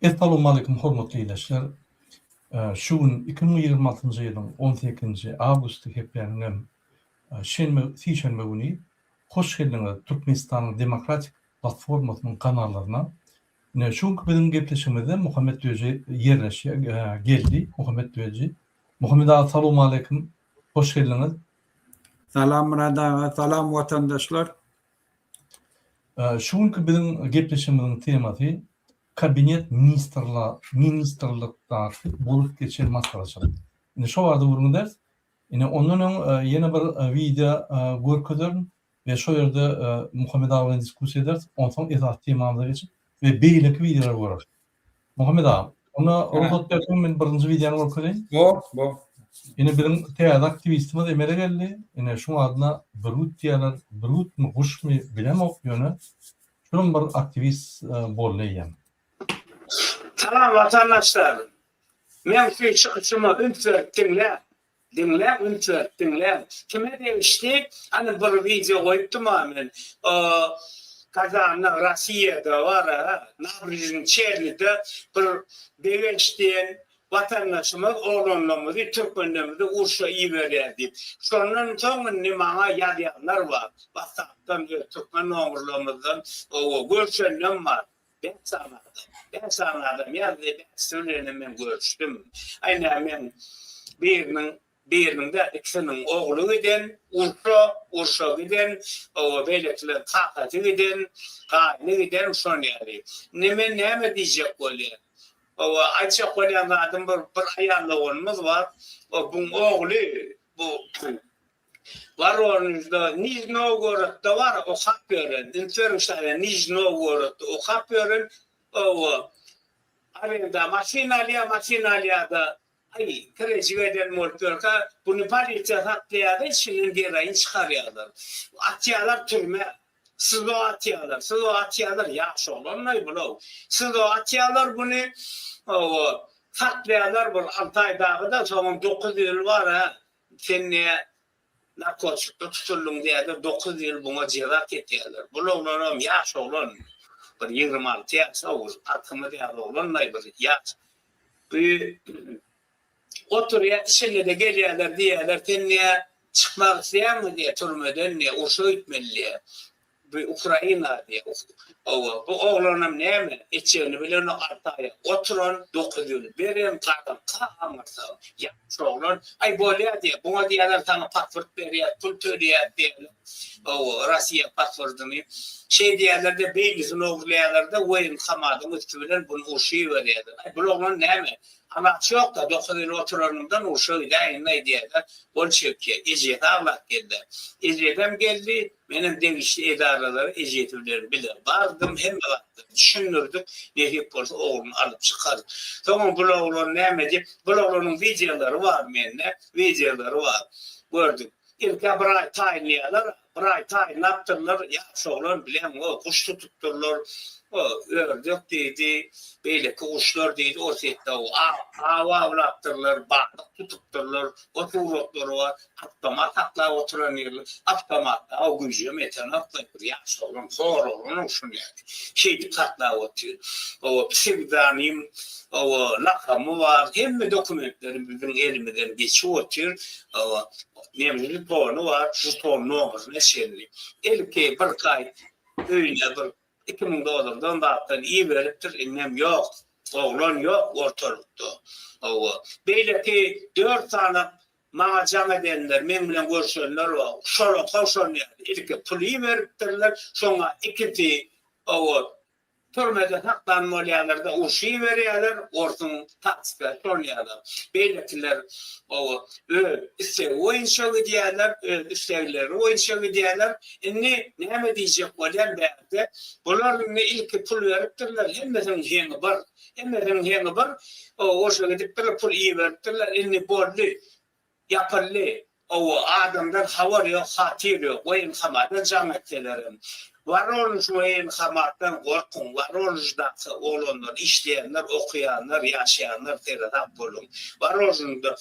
Essalawmaleýkum hormatly ildeşler. Şu gün 2026-njy ýylyň 18-nji awgusty hepdäniňem şenbe, sişenbe güni. Hoş geldiňiz Türkmenistanyň Demokratik platformasynyň kanallaryna. Ine şu günki biziň gepleşigimizde Muhammet Döji ýerleşýär, geldi Muhammet Döji. Muhammet aga salowmaleýkim, hoş geldiňiz. Salam Myrat aga, salam watandaşlar. Şu günki biziň gepleşigimiziň temasy Kabinet ministrla ministrlikdaky bolup geçen masgaraçylyk. Indi şo barada gürrüň ederis. Ine ondan öň ýene bir wideo görkezerin we şo ýerde Muhammet aga bilen diskussiýa ederis. Onsoň esasy temamyza geçip we beýleki wideolary göreris. Muhammet aga, onda rugsat berseň men birinji wideony görkezeýin. Bor, bor. Ine biziň täze aktiwistimiz emele geldi. Ine şuň adyna Bürgüt diýýärler. Bürgütmi, guşmy bilemok ýöne şulam bir aktiwist boldy eýýäm. Salam watandaşlar! Meň şu çykyşyma üns berip diňläň. Diňläň üns berip diňläň. Kime degişli? Hany bir wideo goýupdym-a men. O Kazanda Rossiýada bar-a, Nabrižnyý Çelnide bir Begenç diýen watandaşymyz oglanlarymyzy, türkmenlerimizi urşa iberýär diýip. Şondan soň indi maňa ýazýanlar bar. Whatsappdan öz türkmen nomerlarymyzdan owa görşenlem bar. Bäş sany adam. Bäş sany adam ýazdy, bäşisi bilenem men görüşdim. Aý nä meň biriniň, biriniň däl, ikisiniň ogly giden urşa, urşa giden, oba beýlekiler kakasy giden, gaýny giden şon ýaly. Indi men näme diýjek bolýan? Oba aýtjak bolýan zadym bir, bir aýal doganymyz bar, o buň ogly bu Woronežde, Nižniý Nowgorodda bar, okap ýören. Üns beriň şaýa, Nižniý Nowgorodda okap ýören. Owa. Arenda maşyn alýar, maşyn alýar-da, aý, kirejik eden bolup ýörkä, buny polisiýa saklaýar-da, içinden geroin çykarýarlar. Atýarlar türmä. SIZO atýarlar, SIZO atýarlar, ýaş oglan-laý bul-ow. SIZO atýarlar buny, owa, saklaýarlar bir alty aý dagy-da, soňam dokuz ýyl bar-a, Sen nä narkotikde tutuldyň diýýärler, dokuz ýyl buňa jeza kesýärler. Bul oglanam ýaş oglan, bir 26 ýaş ogul, atamyz ýaly oglanlaý bir ýaş. Bu oturýar, içinde-de gelýärler diýýärler, sen nä çykmak isleýäňmi diýýär türmeden diýýär, urşa gitmeli diýýär. Bu Ukraina diýýär. Hawa, bu oglanam näme etjegini bilenok, alty aýa oturan, dokuz ýyl beren, garaňka aňyrsa, ýaş oglan. Aý, bolýa diýýär. Buňa diýýärler, saňa pasport berýäs, pul töleýäs diýýärler. Hawa, Rossiýa pasportyny. Şeý diýýärler-de, beýnisini ogurlaýarlar-da, woýenkomadyň üsti bilen buny urşa iberýärler. Aý, bul oglan näme, Alaç ýok-da, dokuz ýyl oturanymdan urşa gidäýin-laý diýýär-de, gol çekýär. Ejesi aglap geldi. Ejesem geldi, menem degişli edaralara ejesi bilen bile bardym, hemme zatlary düşündirdik, nesip bolsa ogluny alyp çykar. Soňam bul oglan näme diýip, bul oglanyň wideolary bar mende, wideolary bar. Gördük. Ilk-ä bir aý taýynlaýarlar, Bir aý taýynlapdyrlar, ýaş oglan bileňok, guş tutupdyrlar, o ördek diýdi, beýleki guşlar diýdi, Orsýetde aw awlapdyrlar, balyk tutupdyrlar, o suratlary bar, awtomat saklap oturan ýerler, awtomatda aw güýjem ýetenok-da, bir ýaş oglan, hor oglan şuny ýaly, şeýdip saklap otyr. Oba psewdonim, oba lakamy bar, hemme dokumentleri biziň elimizden geçip otyr, oba. Meniň žetony bar, žeton nomerine çenli. Ilki birki aý öýüne bir 2000 dollardan zatdan iberipdir, indem ýok. Oglan ýok ortalykda. Hawa. Beýleki dört sany maňa jaň edenler, meň bilen görşenler bar. Şolaňka şol ýaly. Ilki pul iberipdirler, şoňa ikisi hawa Türmede saklan bolýarlar-da, urşa iberýärler, orsuň taktika şolýarlar. Beýlekiler oba öz islegi boýunça gidýärler, öz islegleri boýunça gidýärler. Indi näme diýjek bolýan bärde, bular indi ilki pul beripdirler, hemmesiniň heňi bir, hemmesiniň heňi bir, urşa gidipdirler, pul iberipdirler, indi boldy. Ýapyldy. Owo, adamdan habar ýok, hatyr ýok. Woýenkomatdan jaň etselerem. Woronž woýenkomatdan gorkuň. Woronždaky oglanlar, işleýänler, okaýanlar, ýaşaýanlar seresap boluň. Woronžda,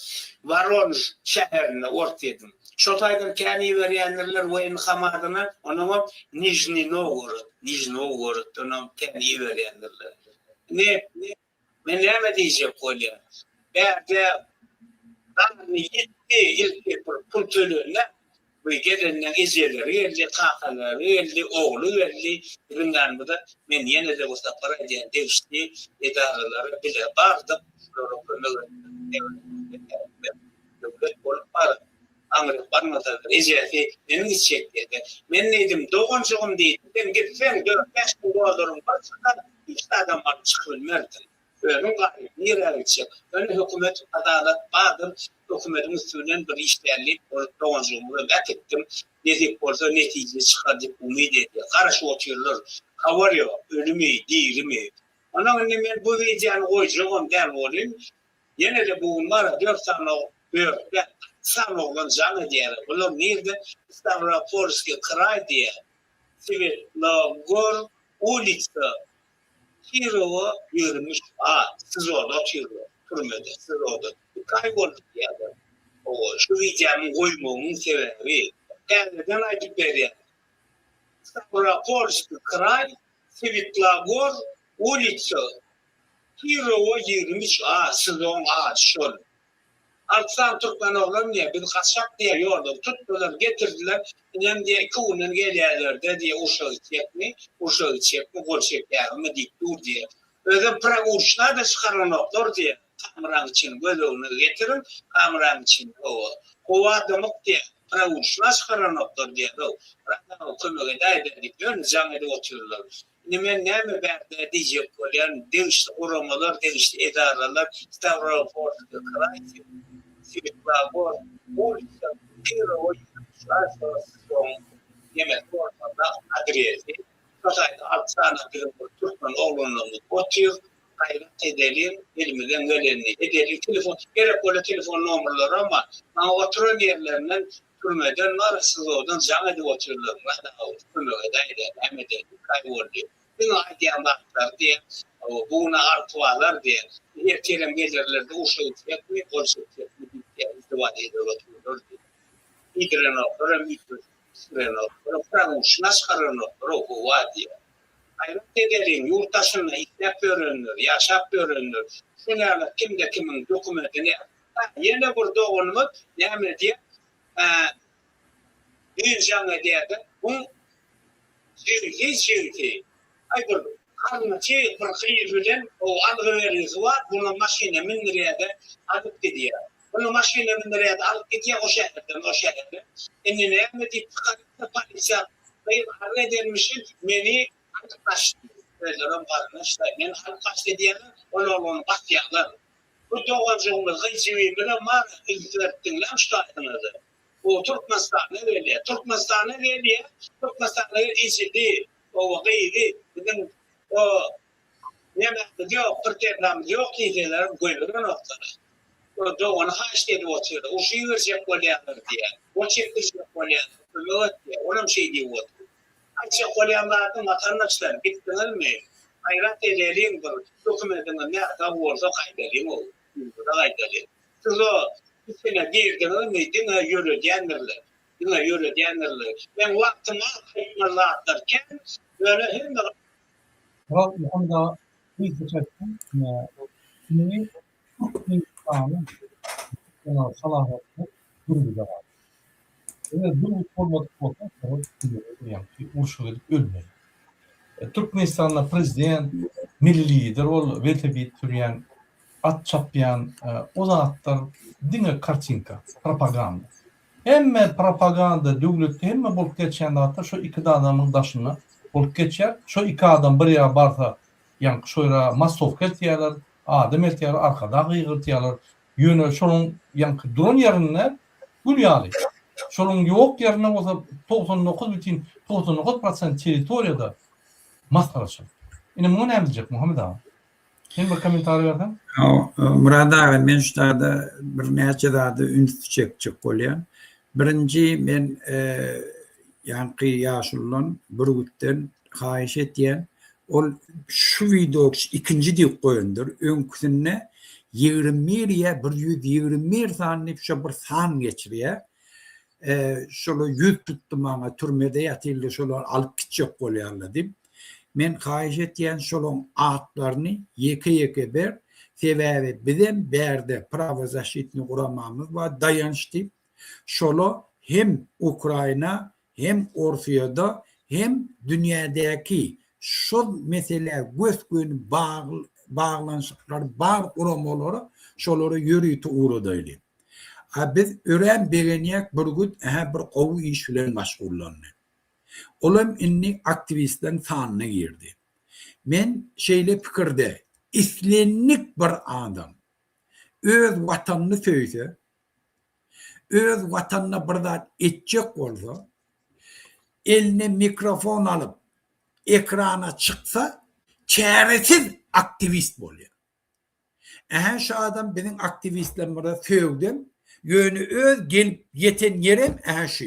Woronž şäherinde, Orsýetiň. Şo taýdan kän iberýändirler woýenkomadyna, onuňam Nižniý Nowgorod, Nižniý Nowgoroddanam kän iberýändirler. Indi. Men näme diýjek bolýan? Bärde garny ýetdi, ilki bir pul tölende, bu gelenden ejeleri geldi, kakalary geldi, ogly geldi. Biziň ýanymyza men ýene-de bu sapar aýdýan degişli edaralara bile bardyk, şulara kömek etdik. Döwlet bolup baryp, aňryk barmasalar, ejesi meniň gitjek diýdi. Men diýdim, doganjygym diýdim, sen gitseň, dört-bäş müň dollaryň bir çykar, hiç zadam alyp çykybilmersiň. Özüň garyp, nirä gitjek? Ýöne hökümet, adalat bardyr, hökümediň üsti bilen bir iş däl diýip, ol doganjygymyzam äkitdim. Nesip bolsa, netije çykar diýip umyt edýär. Garaşyp otyrlar. Habar ýok, ölümi, dirimi. Ondan indi men bu wideony goýjagam däl welin, Ýene-de bu gün bar-a dört sany dört däl, alty sany oglan jaň edýärler. Bular nirde? Stawropolskiý kraý diýýär. Swetlogor ulitsa, Kirowa 23 A, SIZO-da otyrlar, türmede, SIZO-da. Iki aý boldy diýýärler. Hawa, şu wideomyň goýmagymyň sebäbi, täzeden aýdyp berýän. Stawropolskiý kraý, Swetlogor ulitsa, Kirowa 23 A sizoň ady şol. Alty sany türkmen oglan diýýär biz gaçak diýýär ýoldan tutdular getirdiler inem diýýär iki günden gelýärlerde diýýär urşa gitjekmi urşa gitjekmi gol çekýärmi diýip dur diýýär. Özem progurçnada çykaranoklar diýýär kameraň içini göz öňüne getiriň kameraň içini hawa howa dymyk diýýär progurçna çykaranoklar diýýär how kömek edäýdä diýip ýöne jaň edip otyrlar. Indi men näme bärde diýjek bolýan, degişli guramalar, degişli edaralar Stawropolskiý kraý, Swetlogorsk ulitsa, Kirowa 23 A SSO-nyň nemesi bolmasa adresi, şo taýda alty sany biziň bir türkmen oglanlarymyz otyr, gaýrat edeliň, elimizden gelenini edeliň, telefon, gerek bolsa telefon nomerlaram bar, maňa oturan ýerlerinden Türmeden bar SZO-dan jaň edip otyrlar Myrat aga kömek edäýdä näme edeli iki aý boldy diňe aýdýan zatlary diýä bu güne artybalar diýä ertirem gelerlerde urşa gitsekmi gol çeksekmi diýip diýä izdiwat edip otyrlar diýä iýdirenoklar hem üýtgeşdirenoklar praguşyna çykaranoklar howa diýä gaýrat edeliň ýurt daşynda işläp ýörenler ýaşap ýörenler şol ýaly kimde kimiň dokumentini Ýene bir doganymyz näme diýýär, düýn jaň edýär-de, bu jigsi, jigsi, aý bir garyndaşy bir gyz bilen algy-bergisi bar, muny maşyna mündürýär-de, alyp gidýär. Muny maşyna mündürýär-de, alyp gidýär o şäherden o şähere. Indi näme diýip çykarypdyr polisiýa, gyz arz edenmişin, meni alyp gaçdy. Özlerem garyndaş-da, meni alyp gaçdy diýýärler, ol oglany basýarlar. Bu doganjygymyz gyjybimizem bar üns berip diňläň şu aýdyňyzy. Bu Türkmenistana gelýär. Türkmenistana gelýär. Türkmenistana ejesi, oba gyzy biziň o nemämiz ýok, pretenzamyz ýok diýselerem goýberenoklar. O dogany haýyşt edip otyr. Urşa iberjek bolýarlar diýýär. Gol çekdirjek bolýarlar. Kömek et diýýär. Olam şeý diýip otyr. Aýtjak bolýan zadym watandaşlar gitdiňizmi gaýrat edeliň bir hökümediňiz näsag bolsa gaýdalyň ow ýurduza gaýdalyň siz o içine girdiňizmi diňe ýöredýändirler diňe ýöredýändirler meň wagtym az aýtmaly zatlar kän ýöne hemme Murat Muhammet aga gysgaça aýtsaň indi Türkmenistanyň Salahatlyk Bürgüde galdy. Eger Bürgüt bolmadyk bolsa, ýagny urşa gidip ölmeli. Türkmenistanda prezident, milli lider ol welosiped sürýän, at çapýan, o zatlar diňe kartinka, propaganda. Hemme propaganda döwletde hemme bolup geçýän zatlar şo iki adamyň daşynda bolup geçýär. Şo iki adam bir ýere barsa, ýaňky şo ýere massowka eltýärler, adam eltýärler, arkadag gygyrtýarlar. Ýöne şonuň ýaňky duran ýerinde gül ýaly. Şonuň ýok ýerinde bolsa 99 bütin 99 prosent territoriýada masgaraçylyk. Ine muňa näme diýjek Muhammet aga? Sen bir kommentariý berseň. Myrat aga men şu zada birnäçe zada üns çekjek bolýan. Birinji men ýaňky ýaşuludan Bürgütden haýyş etýän ol şu wideo ikinji diýip goýandyr öňküsinde 21 ýa 121 sany diýip şo bir san geçirýär. Şolar ýüz tutdy maňa türmede ýatyrlar şolar alyp gitjek bolýarlar diýip. Men haýyş etýän şolaň atlaryny ýeke-ýeke ber. Sebäbi bizem bärde prawozaşitnyý guramamyz bar Daýanç diýip. Şola hem Ukraina hem Orsyýada hem dünýädäki şol meselä gös-göni bagly baglanyşyklary bar guramalara şolara ýörite ugradaýly. A biz örän begenýäk Bürgüt ähä bir gowy iş bilen maşgullandy. Olam indi aktiwistleriň sanyna girdi. Men şeýle pikirde islendik bir adam öz watanyny söýse, öz watanyna bir zat etjek bolsa, eline mikrofon alyp ekrana çyksa çäresiz aktiwist bolýar. Ähä şu adam biziň aktiwistlerimize sögdem, ýöne öz gelip ýeten ýerem ähä şu.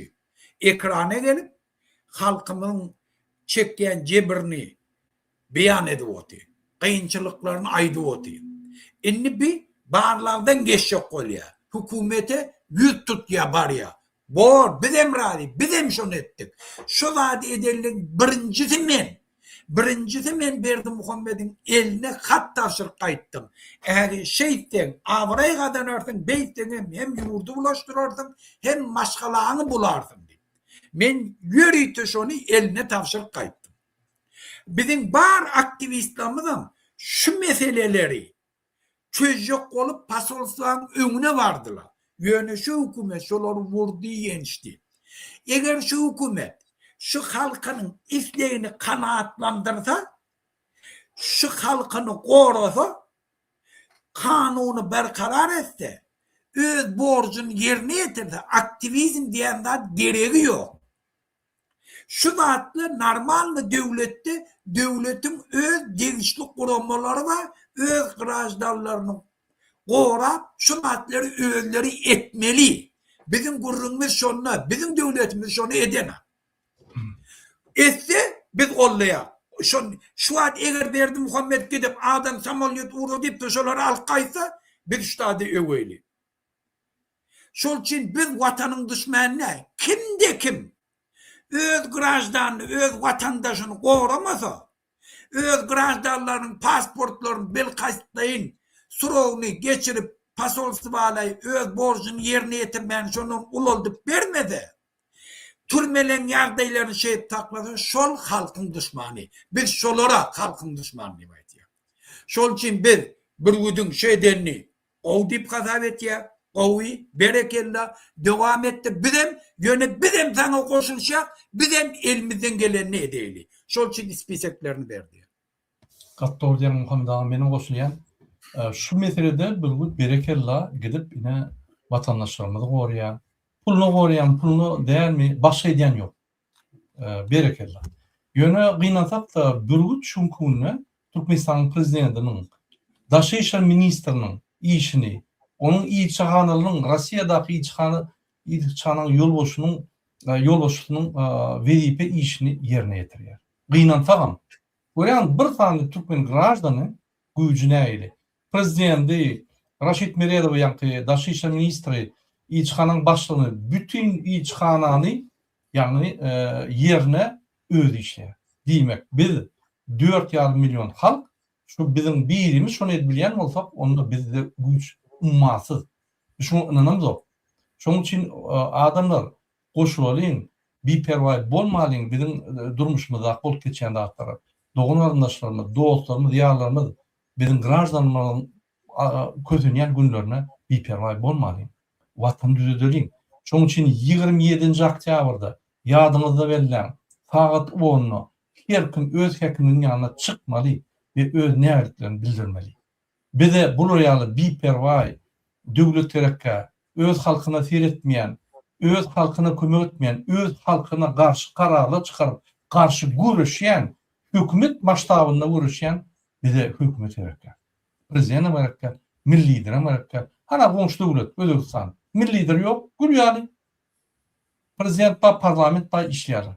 Ekrana gelip halkymyzyň çekýän jebrini beýan edip otyr. Kynçylyklaryny aýdyp otyr. Indi bi barlagdan geçjek bolýar. Hökümete ýüz tutýar barýar. Bor, bizem razy, bizem şony etdik. Şo zady edenleň birinjisi men. Birinjisi men Berdimuhamediň eline hat tabşyryp gaýtdym. Ägi şeýtseň, abraý gazanarsyň, beýtseňem hem ýurdy bulaşdyrarsyň, hem maşgalaňy bularsyň diýip. Men ýörite şony eline tabşyryp gaýtdym. Biziň bar aktiwistlerimizem şu meseleleri çözjek bolup posolstwanyň öňüne bardylar. Ýöne şu hökümet şolary wurdy, ýençdi. Eger şu hökümet şu halkynyň islegini kanagatlandyrsa, şu halkyny gorasa, kanuny berkarar etse, öz borjuny ýerine ýetirse, aktiwizm diýen zat geregi ýok. Şu zatlar normalny döwletde döwletiň öz degişli guramalary bar, öz graždanlaryny gorap şu zatlary özleri etmeli. Biziň gürrüňimiz şonda, biziň döwletimiz şony edenak. Etse biz goldaýas. Şon şu wagt eger Berdimuhamet gidip adam samolýot ugradypdyr şolary alyp gaýtsa biz şu zady öweýli. Şol üçin biz watanyň duşmany däl. Kimde kim öz graždanyny, öz watandaşyny goramasa, öz graždanlarynyň pasportlaryny bilkastlaýyn srogyny geçirip posolstwalaý öz borjuny ýerine ýetirmän şondan ulaldyp bermese, türmeleň ýagdaýlaryny şeýdip saklasa şol halkyň duşmany. Biz şolara halkyň duşmany diýip aýtýas. Şol üçin biz Bürgüdiň şu edenini Gowy diýip hasap etýär. Gowy, berekella, dowam etdir. Bizem, ýöne bizem saňa goşulyşýak, bizem elimizden gelenini edeýli. Şol üçin spiseklerini berdi. Gaty dogry diýýäň Muhammet aga menem goşulýan. Şu meselede Bürgüt berekella gidip ine watandaşlarymyzy gorýar. Puluna gorýarmy puluna dälmi başga edýän ýok. Berekella. Ýöne gynansak-da, Bürgüt şu günki günde Türkmenistanyň Prezidentiniň, Daşary işler ministriniň işini, onuň ilçihanalarynyň, Russiýadaky ilçihana ilçihananyň ýolbaşçynyň ýolbaşçysynyň wezipe işini ýerine ýetirýär. Gynansagam, görýäňiz, bir sany türkmen graždany güýji nähili? Prezidenti, Raşid Meredowy ýaňky daşary işler ministri, ilçihananyň başlygyny, bütin ilçihanany ýagny ýerine özi işleýär. Diýmek, biz 4,5 million halk, şu biziň birimiz şony edip bilýän bolsak, onda bizde güýç ummasyz. Biz şuňa ynanamzok. Şonuň üçin adamlar goşulalyň, biperwaý bolmalyň biziň durmuşymyzdaky bolup geçýän zatlara. Dogan-garyndaşlarymyz, dostlarymyz, ýarlarymyz biziň graždanlarymyzyň kösenýän günlerine biperwaý bolmalyň. Watany düzedeliň. Şonuň üçin 27-nji oktýabrda, ýadyňyzda belläň, sagat onda her kim öz häkiminiň ýanyna çykmaly we öz nägiliklerini bildirmeli. Bize bular ýaly biperwaý döwlet gerekkä, öz halkyna seretmeýän, öz halkyna kömek etmeýän, öz halkyna garşy kararlar çykaryp, garşy göreşýän, hökümet masştabynda göreşýän bize hökümet gerekkä. Prezidentem gerekkä, milli liderem gerekkä. Hana goňşy döwlet, Özbegistan. Milli lider ýok, gül ýaly. Prezident bar, parlament bar, işleýärler.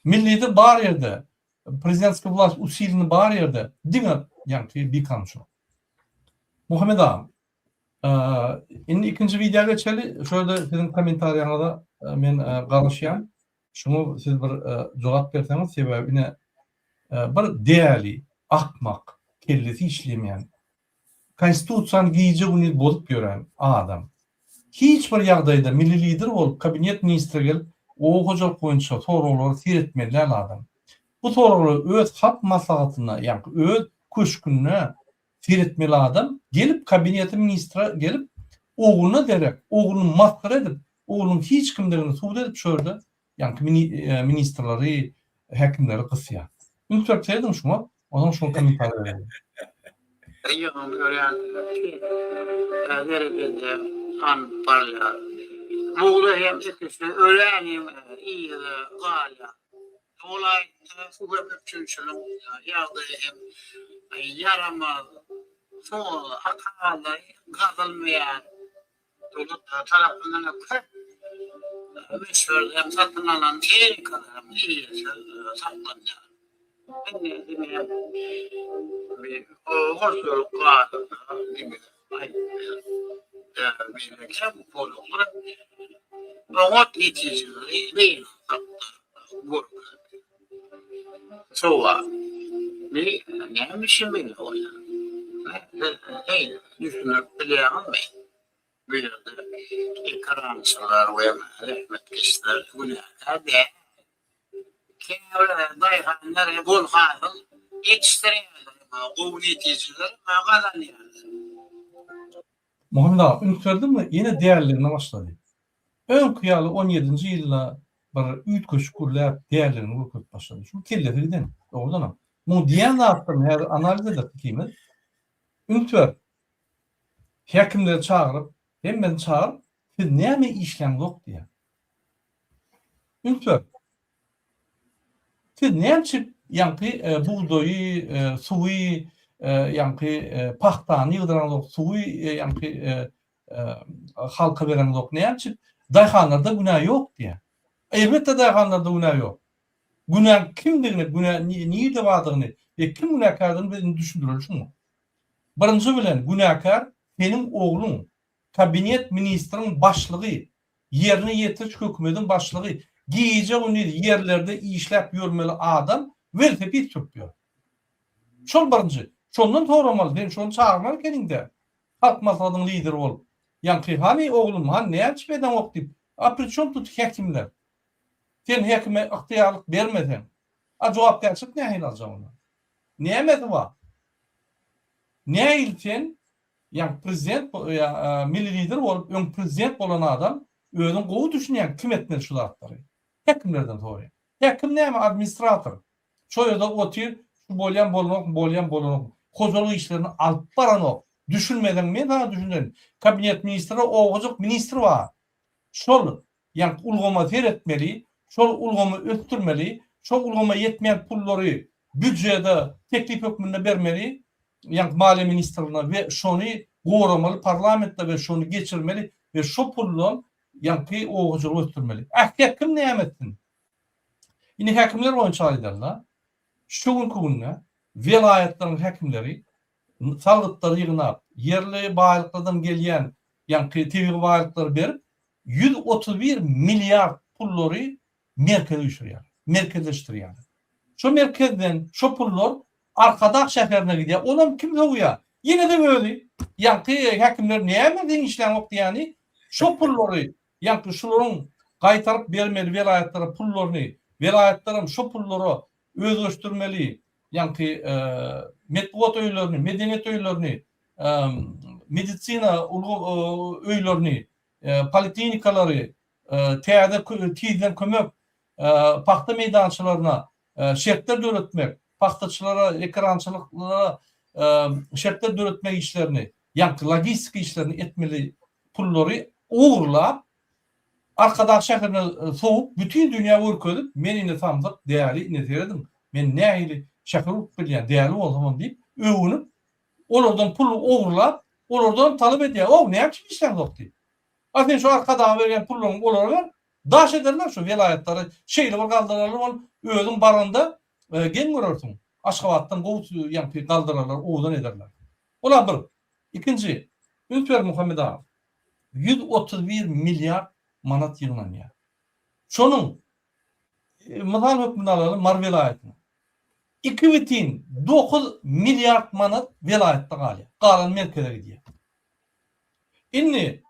Milli lider bar ýerde, prezidentskiý wlast usilini bar ýerde diňe ýaňky bikanunçylyk. Muhammet agam, indi ikinji wideo geçeli. Şu ýerde siziň kommentariýaňyza men garaşýan. Şuňa siz bir jogap berseňiz, sebäbi ine bir däli, akmak, kellesi işlemeýän. Konstitusiýany gije-gündiz bozup ýören adam. Hiç bir ýagdaýda milli lider bolup kabinet ministri gelip oba hojalyk boýunça soraglary seretmeli däl adam. Bu soraglary öz halk maslahatynda ýaňky öz köşgünde seretmeli adam gelip kabinete ministre gelip ogluna derek ogluny masgara edip oglunyň hiç kimdigini subut edip şu ýerde ýaňky ministrleri häkimleri gysýar. Üns berip serediň şuňa onsoň şuňa kommentariýa bereliň. Ýygym örän pes derejede alnyp barylýar. Bugdaý hem ekişde örän hem yza galýar. Welaýatda suw üpjünçiligiň ýagdaýy hem ýaramaz. Suw akabalary gazylmaýar. Döwlet tarapyndan köp möçberde hem satyn alnan tehnikalar hem eýesiz saklanýar. Indi diňe bir hojalyk barada diňe aýtmaýar. Beýleki pudaklar oňat netijeleri gynansak-da görkezdi. Sowal, Bi näme üçin beýle bolýar? Siz düşündirip bilýäňizmi? Bu ýerde ekerançylar we zähmetkeşler günäkär däl. Käbir daýhanlar bol hasyl ýetişdirýärler, gowy netijeler gazanýarlar. Muhammet aga, üns berdiňmi, ýene däliligine başlady. Öňki ýaly on ýedinji ýylda bir üýtgeşik gürläp, däliligini görkezip başlady. Şu kellesi giden, dogrudanam. Muň diýýän zatlaryny häzir analiz ederis ikimiz. Üns ber. Häkimleri çagyryp, hemmesini çagyryp, siz näme işläňzok diýýär. Üns ber. Siz näme üçin ýaňky bugdaýy, suwy, ýaňky pagtany ýygdyraňzok, suwy ýaňky halka bereňzok, näme üçin? Daýhanlarda günä ýok diýýär. Elbetde daýhanlarda günä ýok. Günäň kimdigini, günä nirde bardygyny we kim günäkärdigini biz indi düşündireli şuňa. Birinji bilen günäkär seniň ogluň, kabinet ministriň başlygy, ýerine ýetiriş hökümediň başlygy, gije-gündiz ýerlerde işläp ýörmeli adam welosiped sürüp ýör. Şol birinji. Şondan soramaly, sen şony çagyrmaly ekeniň-dä. Halk maslahatynyň lideri bolup. Ýaňky hany oglum, hany näme üçin edeňok diýip. A pri çom tut häkimler? Sen häkime ygtyýarlyk bermeseň, a jogapkärçilik nähili aljak onda? Nämesi bar? Nähili sen ýa prezident ýa milli lider bolup öň prezident bolan adam özüň gowy düşünýäň kim etmeli şu zatlary? Häkimlerden soraýaň. Häkim näme administrator. Şo ýerde otyr şu bolýan bolanokmy bolýan bolanokmy. Hojalyk işlerini alyp baranok. Düşünmeseň men saňa düşündireýin. Kabinet ministri owajyk ministr bar. Şol ýaňky ulgama seretmeli, şol ulgamy ösdürmeli, şol ulgama ýetmeýän pullary býujete teklip hökmünde bermeli, ýaňky maliýe ministrligine we şony goramaly parlamentde we şony geçirmeli we şo puldan ýaňky oba hojalygy ösdürmeli. A häkim näme etsin? Indi häkimler boýunça aýdanda, şu günki günde welaýatlaryň häkimleri salgytlary ýygnap, ýerli baýlyklardan gelýän ýaňky tebigy baýlyklary berip, 131 milliard pullary merkeze üýşürýär, merkezleşdirýär. Şo merkezden şo pullar Arkadag şäherine gidýär. Onam kim sowýar? Ýene-de özi. Ýaňky häkimler näme sen işläňok diýýäni, şo pullary ýaňky şularyň gaýtaryp bermeli welaýatlara pullaryny, welaýatlaram şo pullara özleşdirmeli, ýaňky metbugat öýlerini, medeniýet öýlerini, medisina öýlerini, poliklinikalary, täze tizden kömek pagta meýdançalaryna şertler döretmek, pagtaçylara, ekerançylyklara şertler döretmek işlerini, ýaňky logistika işlerini etmeli pullary ogurlap, Arkadag şäherine sowup, bütin dünýä görkezip, men ine samsyk, däli, ine serediň, men nähili şäher gurup bilýän, däli bolsamam diýip, öwünip, olardan pul ogurlap, olardanam talap edýär, ow, näme üçin işläňzok diýip. A sen şu Arkadaga berýän pullaryňy olara ber, daş ederler şu welaýatlary, şeýle bir galdyrarlar ol, özüň baranda geň görersiň, Aşgabatdan gowy ýaňky galdyrarlar, owadan ederler. Ol-a bir. Ikinji, üns ber Muhammet aga, 131 milliard manat ýygnanýar. Şonuň, mysal hökmünde alaly Mary welaýatyny. 2,9 milliard manat welaýatda galýar. Galany merkeze gidýär. Indi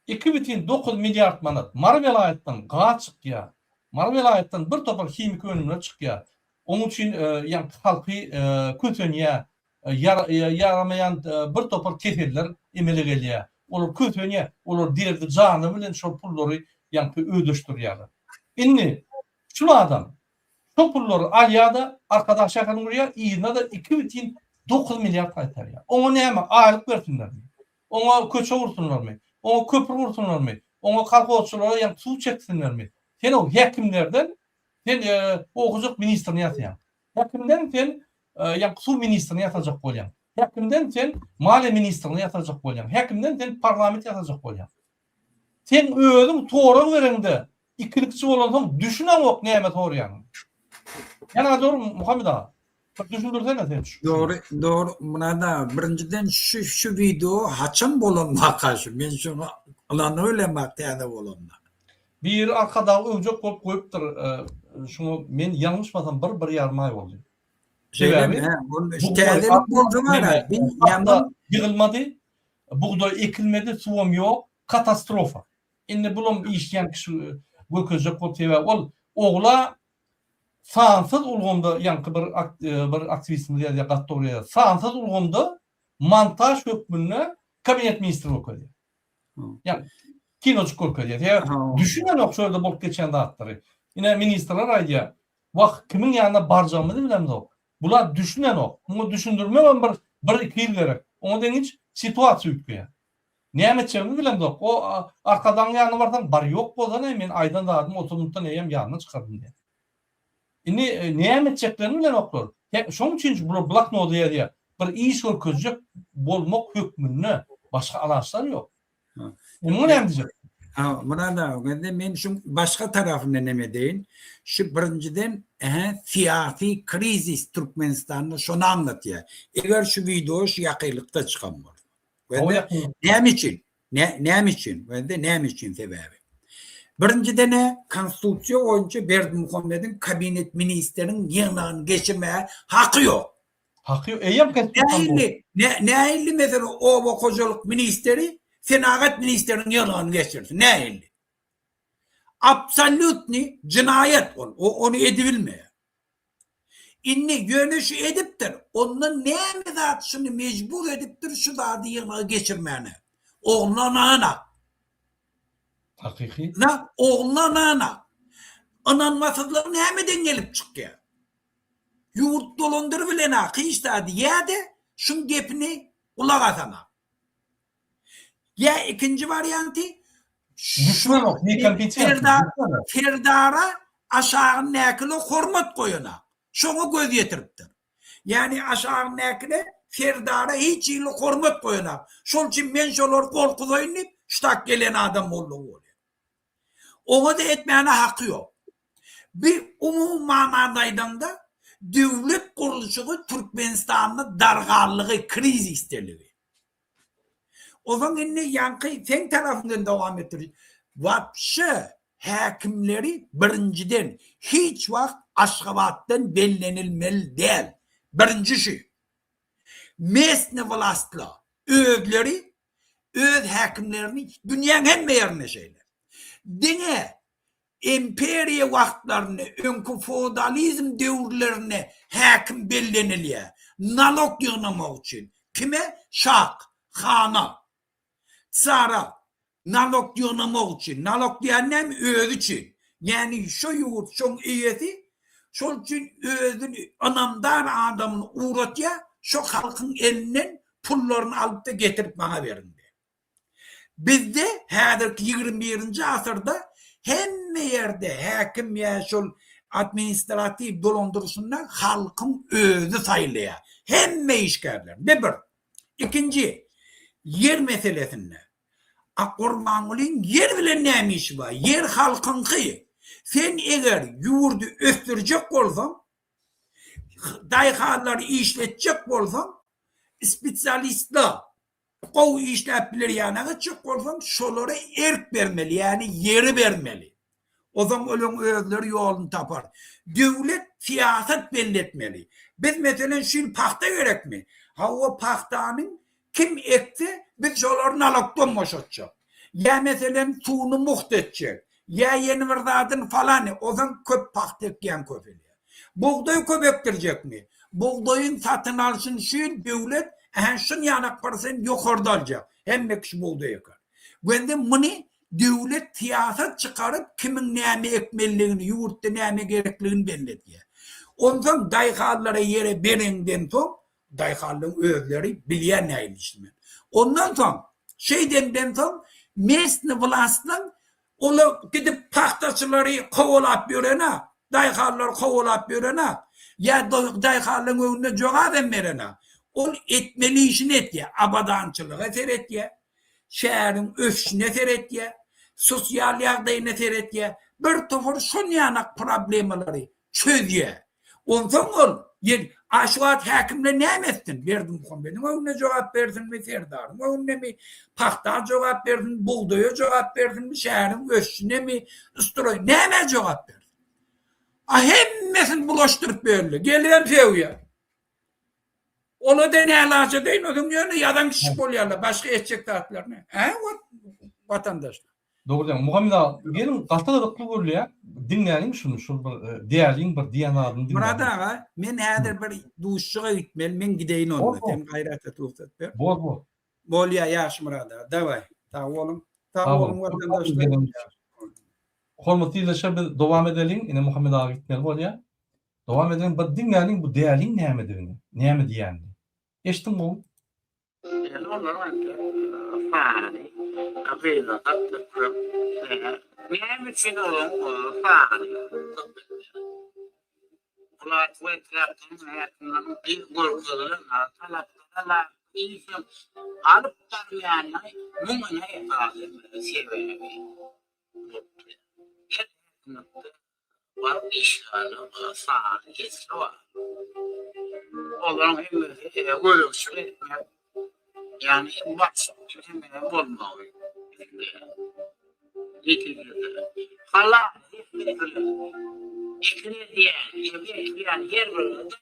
2,9 milliard manat Mary welaýatdan gaz çykýar. Mary welaýatdan bir topar himiki önümler çykýar. Onuň üçin ýaňky halky kösenýär, ýaramaýan bir topar keseller emele gelýär. Olar kösenýär, olar derdi jany bilen şol pullary ýaňky ödeşdirýärler. Indi şul adam şol pullary alýar-da, Arkadag şäherini gurýar, yzyna-da 2,9 milliard gaýtarýar. Oňa näme, aýlyk bersinlermi? Oňa köçe gursunlarmy? Oňa köpri gursunlarmy? Oňa kolhozçylara ýaňky suw çeksinlermi? Sen o häkimlerden sen oba hojalyk ministrini ýasaýaň. Häkimden sen ýaňky suw ministrini ýasajak bolýaň. Häkimden sen maliýe ministrini ýasajak bolýaň. Häkimden sen parlament ýasajak bolýaň. Sen özüň sorag bereňde ikilikçi bolansoň düşüneňok näme soraýanyňy. Ýa dogry Muhammet aga. Bir düşündirsene sen şu. Dogry, dogry Myrat aga. Birinjiden şu şu wideo haçan bolan waka şu? Men şuňa ynanybilemok täze bolanyna. Biri Arkadagy öwjek bolup goýupdyr şuňa men ýalňyşmasam bir bir ýarym aý boldy. Sebäbi täzelik bolsa bara bir ýaman ýygylmady, bugdaý ekilmedi, suwam ýok, katastrofa. Indi bulam işleýän kişi görkezjek bolup sebäbi ol ogla sansyz ulgamda ýaňky bir bir aktiwistimiz ýazýar gaty dogry ýazýar. Sansyz ulgamda montaž hökmünde kabinet ministri görkezýär. Ýa kinojyk görkezýär. Sebäbi düşünenok şu ýerde bolup geçýän zatlary. Ine ministrler aýdýar. Wah, kimiň ýanyna barjagymyzy bilemzok. Bular düşünenok. Muňa düşündirmegem bir bir-iki ýyl gerek. Oňa deňiç situasiýa üýtgeýär. Näme etjegimizi bilemzok. O Arkadagyň ýanyna barsaň, bar ýok bolsana men aýdan zadymy 30 minutdan eýýäm ýadyndan çykardym diýýär. Indi näme etjeklerini bilenoklar. Şonuň üçin bular bloknoda ýazýar. Bir iş görkezjek bolmak hökmünde başga alaçlar ýok. Muňa näme diýjek? Ha, Myrat aga, indi men şu başga tarapyny neme edeýin. Şu birinjiden, ähä, syýasy krizis Türkmenistanda şony aňlatýar. Eger şu wideo şu ýakynlykda çykan bolsa. Näme üçin? Näme üçin? Wende näme üçin sebäbi? Birinjiden-ä konstitusiýa boýunça Berdimuhamediň kabinet ministriniň ýygnagyny geçirmäge haky ýok. Haky ýok. Eýýäm konstitusiýa Nähili, nähili meselem oba hojalyk ministri senagat ministriniň ýygnagyny geçirsin? Nähili? Absolýutnyý jenaýat ol. O ony edibilmeýär. Indi ýöne şu edipdir. Onda näme zat şuny mejbur edipdir şu zady ýygnaga geçirmäne? Ogluna ynananak. Hakyky. Na, ogluna ynananak. Ynanmasyzlygy nämeden gelip çykýar? Ýurt dolandyrybilenak hiç zady ýa-da şuň gepini gulak asanak. Ýa ikinji warianty Düşmanok, Serdar Serdara aşagyndakylar hormat goýanak. Şoňa göz ýetiripdir. Ýagny aşagyndakylar Serdara hiç hili hormat goýanak. Şol üçin men şolary gorkuzaýyn diýip, şutak gelen adam boldugy bolýar. Oňa-da etmäne haky ýok. Bir umumy manada aýdaňda, döwlet gurluşygy Türkmenistanda darganlygy, krizisdeligi. Ozaň indi ýaňky seň tarapyňdan dowam etdir. Wapşe häkimleri birinjiden hiç wagt Aşgabatdan bellenilmeli däl. Birinji şu. Mestny wlastlar özleri öz häkimlerini dünýäň hemme ýerinde şeýle. Diňe Imperiýa wagtlarynda, öňki feodalizm döwürlerinde häkim bellenilýär. Nalog ýygnamak üçin. Kime? Şah, hana, tsara nalog ýygnamak üçin. Nalog diýýän näme? Özi üçin. Ýagny şo ýurt, şoň eýesi şol üçin özüni ynamdar adamyny ugratýar, şo halkyň elinden pullaryny alyp-da getirip maňa beriň diýip. Bizde häzirki 21-nji asyrda hemme ýerde häkim ýa şol administratiw dolandyryşynda halkyň özi saýlaýar. Hemme işgärler. Bu bir. Ikinji, ýer meselesinde. A Gurbangulyň ýer bilen näme işi bar? Ýer halkyňky. Sen eger ýurdy ösdürjek bolsaň, daýhanlary işletjek bolsaň, spesialistler Gowy işläp biler ýana geçjek bolsaň, şolara erk bermeli, ýagny ýeri bermeli. Ozam olaň özleri ýoluny tapar. Döwlet syýasat belli etmeli. Biz meselen şu ýyl pagta gerekmi? Hawa pagtanyň kim ekse biz şolary nalogdan boşatjak. Ýa meselem suwuny mugt etjek. Ýa ýene bir zadyny falany ozam köp pagta ekýän köpelýär. Bugdaý köp ekdirjekmi? Bugdaýyň satyn alşyny şu ýyl döwlet ähä şun ýanak prosent ýokarda aljak. Hemme kişi bugdaý eker. Wende muny döwlet syýasat çykaryp kimiň näme ekmelidigini, ýurtda näme gerekligini belli edýär. Onsoň daýhanlara ýere bereňden soň daýhanlaryň özleri bilýär nähili işlemeli. Ondan soň şeýdenden soň mesny wlastlaň Ola gidip pagtaçylary kowalap ýören-ä, daýhanlary kowalap ýören-ä, ýa daýhanlaryň öňünde jogap hem beren-ä. Ol etmeli işini etýär, abadançylyga seretýär, şäheriň ösüşine seretýär, sosial ýagdaýyna seretýär, bir topar şonýanak problemalary çözýär. Onsoň ol ýel, a şu wagt häkimler näme etsin? Berdimuhamediň öňünde jogap bersinmi, Serdaryň öňündemi, pagta jogap bersin, bugdaýa jogap bersinmi, şäheriň ösüşinemi, stroý, nämä jogap bersin? A hemmesini bulaşdyryp berdi. Gelibem sögýär. Ola-da nälaç edeýin, özüň ýöne ýazan kişi bolýarlar, başga etjek zatlaryny. Hä, watandaşlar? Dogry diýýäň. Muhammet aga, geliň gaty gyzykly görülýär. Diňläliň şuny, şul bir däliň bir diýen zadyny diňläliň. Myrat aga, men häzir bir duşuşyga gitmeli, men gideýin onda. Sen gaýrat et, rugsat ber. Bor, bor. Bolýar, ýagşy Myrat aga. Daway. Sag boluň. Sag boluň watandaşlar. Hormatly ildeşler biz dowam edeliň. Ine Muhammet aga gitmeli bolýar. Dowam edeliň, bir diňläliň bu däliň nämedigini, näme diýýänini. Eşdiň gowy. Ýöne olaryň sany gyzlasak-da köp. Näme üçin olaryň sany köpelýär? Welaýat we etraplaryň häkimleriniň görkezilen talaplara laýyk işi alyp barmaýanlygy muň ine esasy sebäbi bolup durýar. Her häkimlikde Bank işgäriniň sany esli bar. Olaryň hemmesi gözegçilik etmek, ýagny başlykly hemmesi bolmagy isleýär. Netijede, halal zähmet bilen ekin edýän, ýer ekýän her bir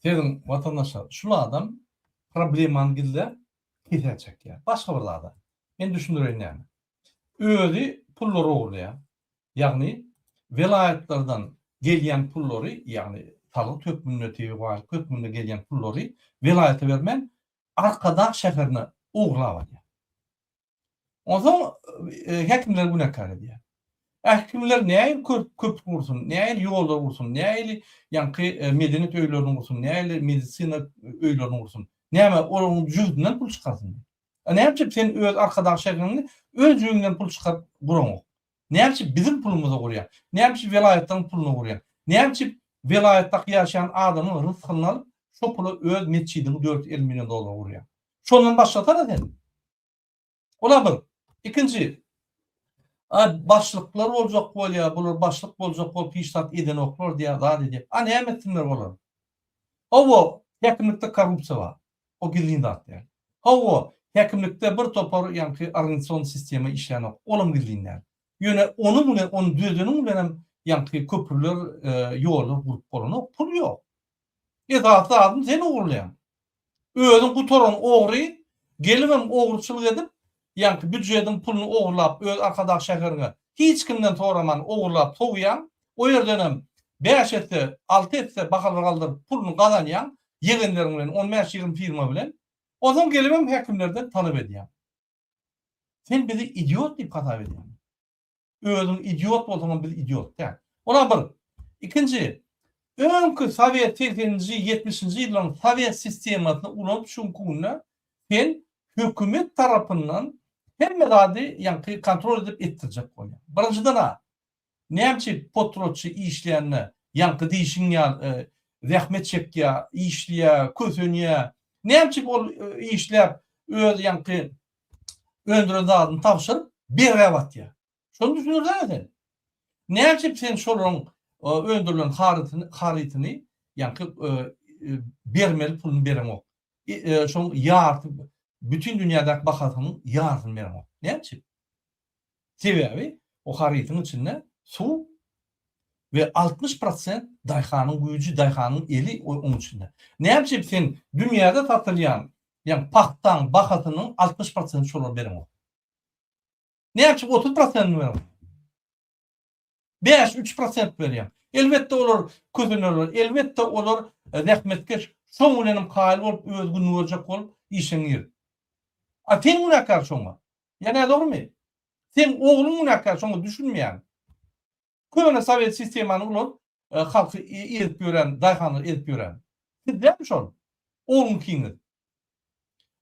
Sezin watandaşlar şul adam problemany gizläp kesä çekýär. Başga bir zada. Men düşündireýin näme. Özi pullary ogurlaýar. Ýagny welaýatlardan gelýän pullary, ýagny salgyt hökmünde, tebigy baýlyk hökmünde gelýän pullary welaýata bermän, Arkadag şäherine ogurlap alýar. Onsoň häkimleri günäkär edýär. Häkimler nähili köpri gursun, nähili ýollar gursun, nähili ýaňky medeniýet öýlerini gursun, nähili medisina öýlerini gursun. Näme, olaryň jübüsinden pul çykarsyn. A näme üçin sen öz Arkadag şäheriňi öz jübüňden pul çykaryp guraňok? Näme üçin biziň pulumyza gurýaň? Näme üçin welaýatlaryň puluna gurýaň? Näme üçin welaýatdaky ýaşaýan adamyň rysgyny alyp, şo pula öz metjidiňi 450 million dollara gurýaň? Şondan başlasana sen. Ola bir. Ikinji, a başlyklar boljak bolýar, bular başlyk boljak bolup hiç zat edenoklar diýýär, zat edýär. A näme etsinler olar? Hawa, häkimlikde korrupsiýa bar. O gizlin zat däl. Hawa, häkimlikde bir topar ýaňky organizasion sistema işlänok. Olam gizlin däl. Ýöne onuň bilen, ony düzedeniň bilenem ýaňky köprüler, ýollar gurup bolanok. Pul ýok. Esasy zadyny sen ogurlaýaň. Özüň gutaran ogry gelibem ogruçylyk edip, ýaňky býujediň puluny ogurlap öz Arkadag şäheriňe hiç kimden soraman ogurlap sowýaň, o ýerdenem bäş esse, alty esse bahalar galdyryp puluny gazanýaň, ýegenleriň bilen, on bäş-ýigrimi firma bilen. Onsoň gelibem häkimlerden talap edýäň. Sen bizi idiot diýip hasap edýäňmi? Özüň idiot bolsaňam biz idiot däl. Ola bir. Ikinji, öňki sowet segseninji, ýetmişinji ýyllaryň sowet sistemasyny ulanyp şu günki günde sen hökümet tarapyndan hemme zady ýaňky kontrol edip etdirjek bolýaň. Birinjiden-a, näme üçin potratçy işleýände ýaňky diýşiň ýaly zähmet çekýär, işleýär, kösenýär. Näme üçin ol işläp öz ýaňky öndüren zadyny tabşyryp. Bergä batýar. Şony düşündirsene sen. Näme üçin sen şolaryň öndürilen harytyny, harytyny ýaňky bermeli puluny bereňok? Şoň ýarty bütin dünýädäki bahasynyň ýarsyny bereňok. Näme üçin? Sebäbi o harytyň içinde suw we 60 prosent daýhanyň güýji, daýhanyň eli oň içinde. Näme üçin sen dünýäde satylýan ýa pagtaň bahasynyň 60 prosenti şolara bereňok? Näme üçin 30 prosentini bereňok? 5, 3 prosent berýäň. Elbetde olar kösenerler, elbetde olar zähmetkeş, şoň bilenem kaýyl bolup öz gününi görjek bolup işe girip. A sen günäkär şoňa. Ýa nädogrymy? Seň ogluň günäkär şoňa düşünmeýän. Köne sowet sistemany ulanyp halky ezip ýören, daýhanlary ezip ýören. Siz dälmi şol? Ogluň ikiňiz.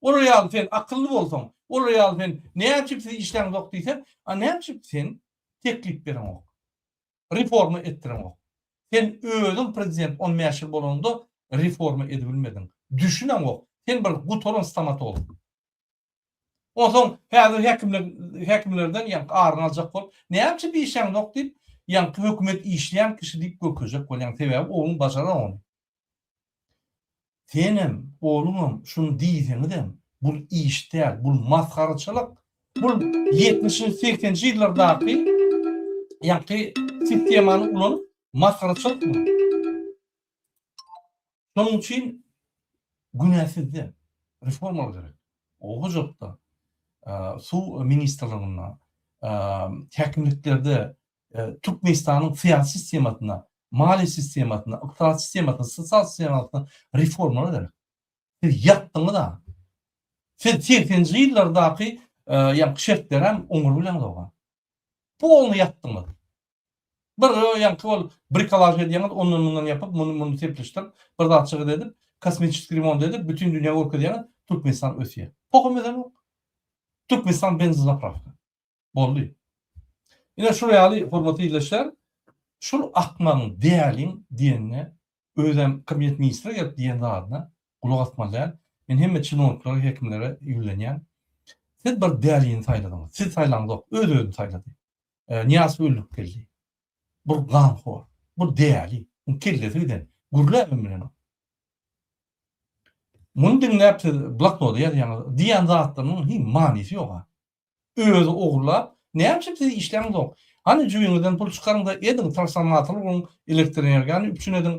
Olar ýaly sen akylly bolsaň, olar ýaly sen näme üçin siz işläňzok diýseň, a näme üçin sen teklip bereňok? Reforma etdireňok. Sen özüň prezident 15 ýyl bolanyňda reforma edibilmediň. Düşüneňok. Sen bir gutaran stomatolog. Onsoň häzir häkimler häkimlerden ýaňky aryny aljak bolup, näme üçin bir işläňzok diýip, ýaňky hökümet işleýän kişi diýip görkezjek bolýaň. Sebäbi ogluň başarar ony. Senem, ogluňam şuny diýseňizem, bul iş däl, bul masgaraçylyk. Bul ýetmişinji, segseninji ýyllardaky ýaňky sistemany ulanyp masgaraçylyk bul. Şonuň üçin günä sizde. Reformalar gerek. Oba hojalykda, suw ministrliginde, häkimliklerde, Türkmenistanyň syýasy sistemasynda, maliýe sistemasynda, ykdysady sistemasynda, sosial sistemasynda reformalar gerek. Siz ýatdyňyz-a. Siz segseninji ýyllardaky ýaňky şertlerem oňuryp bileňzok-a. Polny ýatdyňyz. Bir ýaňky ol brikolaž edýäňiz, ondan mundan ýapyp, muny muny sepleşdirip, bir zatjyk edip, kosmetiçeskiý remont edip, bütin dünýä görkezýäňiz, Türkmenistan ösýär. Poham ösenok. Türkmenistan benzozapravka. Boldy. Ine şul ýaly hormatly ildeşler, şul akmagyň, däliň diýenine, özem kabinet ministre gelip diýen zadyna gulak asmaly däl. Men hemme çinowniklara, hekimlere ýüzlenýän. Siz bir dälini saýladyňyz. Siz saýlaňzok, öz-özüni saýlady. Nyýazow öldürip geldi. Bir ganhor, bir däli, muň kellesi giden, gürläbem bilenok. Muny diňläp siz bloknoda ýazýaňyz, diýýän zatlarynyň hiç manysy ýok-a. Özi ogurlap, näme üçin siz işläňzok? Hany jübiňizden pul çykaryň-da ediň, transformator guruň, elektroenergiýany üpjün ediň,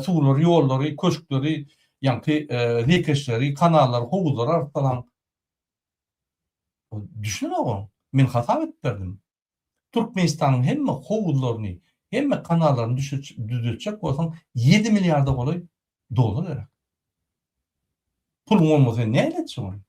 suwlary, ýollary, köşkleri, ýaňky zeýkeşleri, kanallary, howuzlary arssalaň. Düşünenok oň. Men hasap edip berdim. Türkmenistanyň hemme howuzlaryny, hemme kanallaryny düzetjek bolsaň ýedi milliarda golaý dollar gerek. Puluň bolmasa sen näle etjek ony?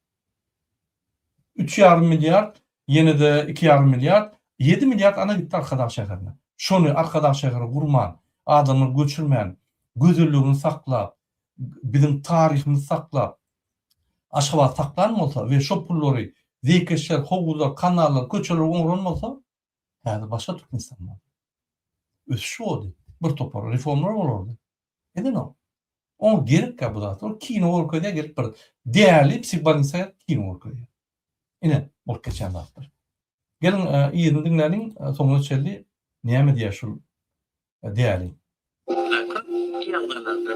Üç ýarym milliard, ýene-de iki ýarym milliard, ýedi milliard ana gitdi Arkadag şäherine. Şony Arkadag şäheri gurman, adamlary göçürmän, gözelligini saklap, biziň taryhymyzy saklap, Aşgabat saklan bolsa we şo pullary zeýkeşler, howuzlar, kanallar, köçeler oňran bolsa, häzir başga Türkmenistan bolardy. Ösüş bolardy. Bir topar reformlar bolardy. Edenok. Oňa gerekkä bu zatlar. Ol kino görkezýär gelip bir däli psihbolnisa gelip kino görkezýär. Ine, bolup geçýän zatlar. Geliň, yzyny diňläliň, soňuna çenli näme diýýär şul däli. Köp ýagdaýlarda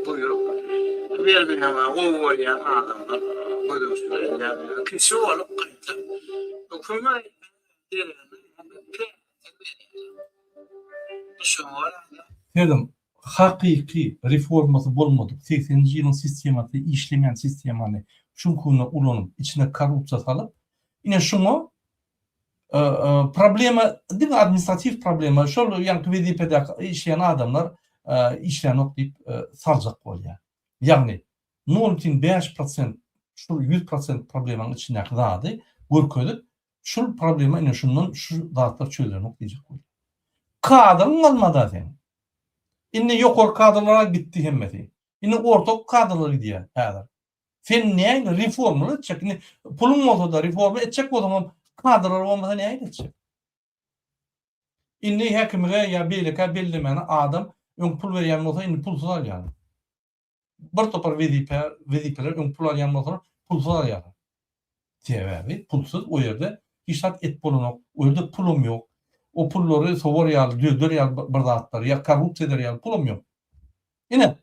buýruk bermeýän gowy görýän adamlar gözegçilik edýär. Kişi bolup gaýta kömek deregine päsgel berýärler. Şoňa görä-de. Sözüň hakyky reformasy bolmadyk, segseninji ýylyň sistemasy işlemeýän sistemany şuňkuna ulanyp, içine korrupsiýa salyp, ine şuňa Problema diňe administratiw problema, şol ýaňky wezipedäki işleýän adamlar işlänok diýip saljak bolýar. Ýagny 0,5 prosent şul 100 prosent problemanyň içindäki zady görkezip, şul problema ine şundan şu zatlar çözülenok diýjek bolýar. Kadryň galmada seň. Indi ýokary kadrlara gitdi hemmesi. Indi ortaky kadrlar gidýär häzir. Sen näme reformalar etjek? Indi puluň bolsa-da reforma etjek bolsaň hem kadrlar bolmasa näme etjek? Indi häkimige ýa beýlekä bellemäne adam öň pul berýän bolsa indi pulsuz alýar. Bir topar wezipe, wezipeler öň pul alýan bolsalar pulsuz alýarlar. Sebäbi pulsuz o ýerde. Hiç zat et bolanok. O ýerde pulam ýok. O pullary sowar ýaly, düzeder ýaly bir zatlar, ýa korrupsiýa eder ýaly pulam ýok. Ine,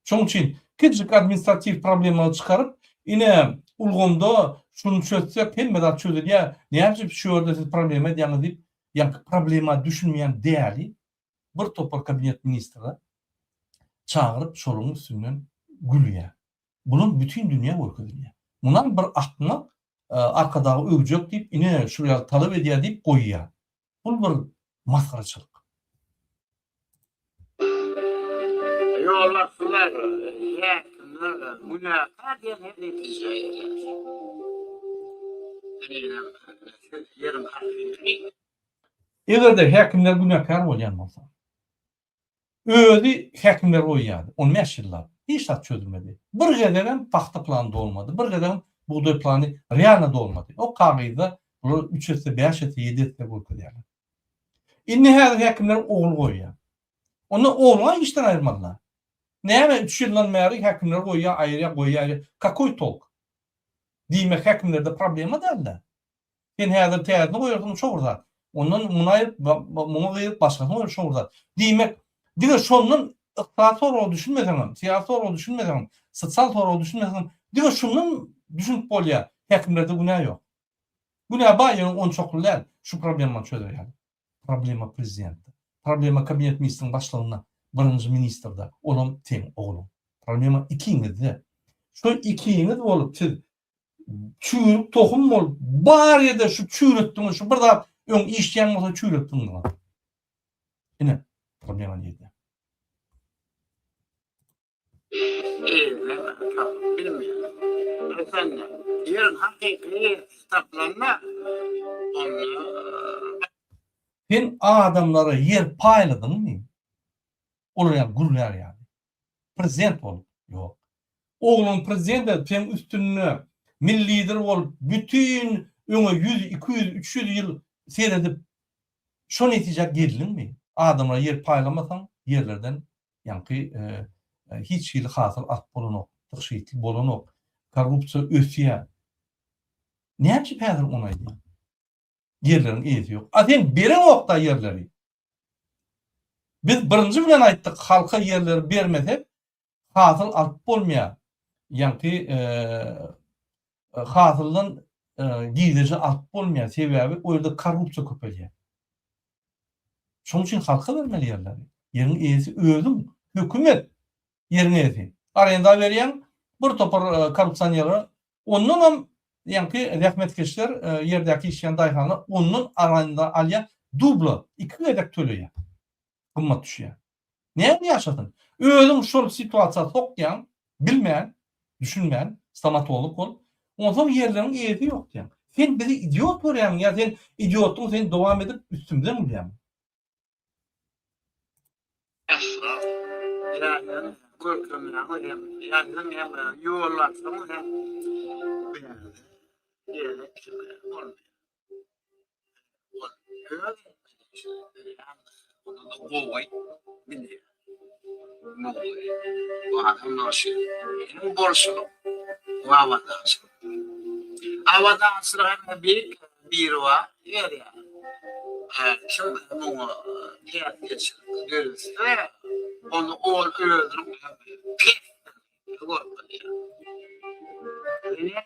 şonuň üçin kiçijik administratiw problemalary çykaryp, ine, ulgamda şuny çözsek hemme zat çözülýär, näme üçin şu ýerde siz problema edýäňiz diýip, ýaňky problema düşünmeýän däli bir topar kabinet ministrler çagyryp şolaryň üstünden gülýär. Bulam bütin dünýä görkezilýär. Munam bir akmak Arkadagy öwjek diýip, ine şul ýaly talap edýär diýip goýýar. Bul bir masgaraçylyk. Ýolbaşçylar, häkimler günäkär diýen hem netijä gelýär. Ýeriň hakyky. Eger-de häkimler günäkär bolýan bolsa, Özi häkimler goýýardy. On bäş ýyllap. Hiç zat çözülmedi. Bir gezegem pagta plany dolmady. Bir gezegem bugdaý plany realno dolmady. O kagyzda bular üç esse, bäş esse, ýedi esse görkezýärler. Indi häzir häkimler ogul goýýar. Onda ogluňa işden aýyrmalylar. Näme üç ýyldan bäri häkimler goýýar, aýyrýar, goýýar, aýyrýar. Kakoý tolk? Diýmek häkimlerde problema däl-dä. Sen häzir täzesini goýarsyň şo bir zat. Ondan muny aýyryp, muňa gyzyp başgasyny goýar şo bir zat. Diýmek, diňe şondan ykdysady soraga düşünmeseňem, syýasy soraga düşünmeseňem, sosial soraga düşünmeseňem, diňe şundan düşünip bolýar, häkimlerde günä ýok. Günä bar, ýöne onçakly däl şu problemany çözer ýaly. Problema prezidentde. Problema kabinet ministriň başlygynda, birinji ministrde, olam seň ogluň. Problema ikiňizde. Şo ikiňiz bolup siz Çüýrük tohum bolup bar ýerde şu çüýretdiňiz şu bir zat öň işleýän bolsa çüýretdiňiz. Ine problema nirde? Ýeriň hakyky tapylanda onda Sen adamlara ýer paýladyňmy? Olar ýaly gürlär ýaly. Prezident bolup. Ýok. Ogluň prezident edip seň üstünde milli lider bolup bütin öňe ýüz, 200, 300 ýyl seredip şo netijä geldiňmi? Adamlara ýer paýlamasaň ýerlerden ýaňky hiç hili hasyl alyp bolanok, tygşytly bolanok, korrupsiýa ösýär. Näme üçin häzir ony aýdýaň? Ýerleriň eýesi ýok. A sen bereňokda ýerleri. Biz birinji bilen aýtdyk halka ýerleri bermesek hasyl alyp bolmaýar. Ýaňky hasyldan girdeji alyp bolmaýar. Sebäbi o ýerde korrupsiýa köpelýär. Şonuň üçin halka bermeli ýerleri. Ýeriň eýesi özüň, hökümet ýeriň eýesi. Arenda berýäň bir topar korrupsionerlere Ondanam ýaňky zähmetkeşler, ýerdäki işleýän daýhanlar ondan aranda alýar, dubla, iki gezek töleýär. Gymmat düşýär. Näme ýaşasyn? Özüň şol situasiýa sokýaň, bilmän, düşünmän, stomatolog bolup, onsoň ýerleriň eýesi ýok diýýäň. Sen bizi idiot görýäňmi ýa sen idiotlygyňy sen dowam edip üstümizden gülýäňmi? Asla. Ýa-da görkezmäňiz hem, ýa-da hem ýollarsyňyz hem gerek bolmaýar. Ol öz gowy bilýär. Bu adam noşy. Hem bolşulyk we abadançylyk. Abadançylyk hem beýik biri bar berýär. Kim muňa päsgelçilik döretse, ony ol özüniň pesligini görkezýär.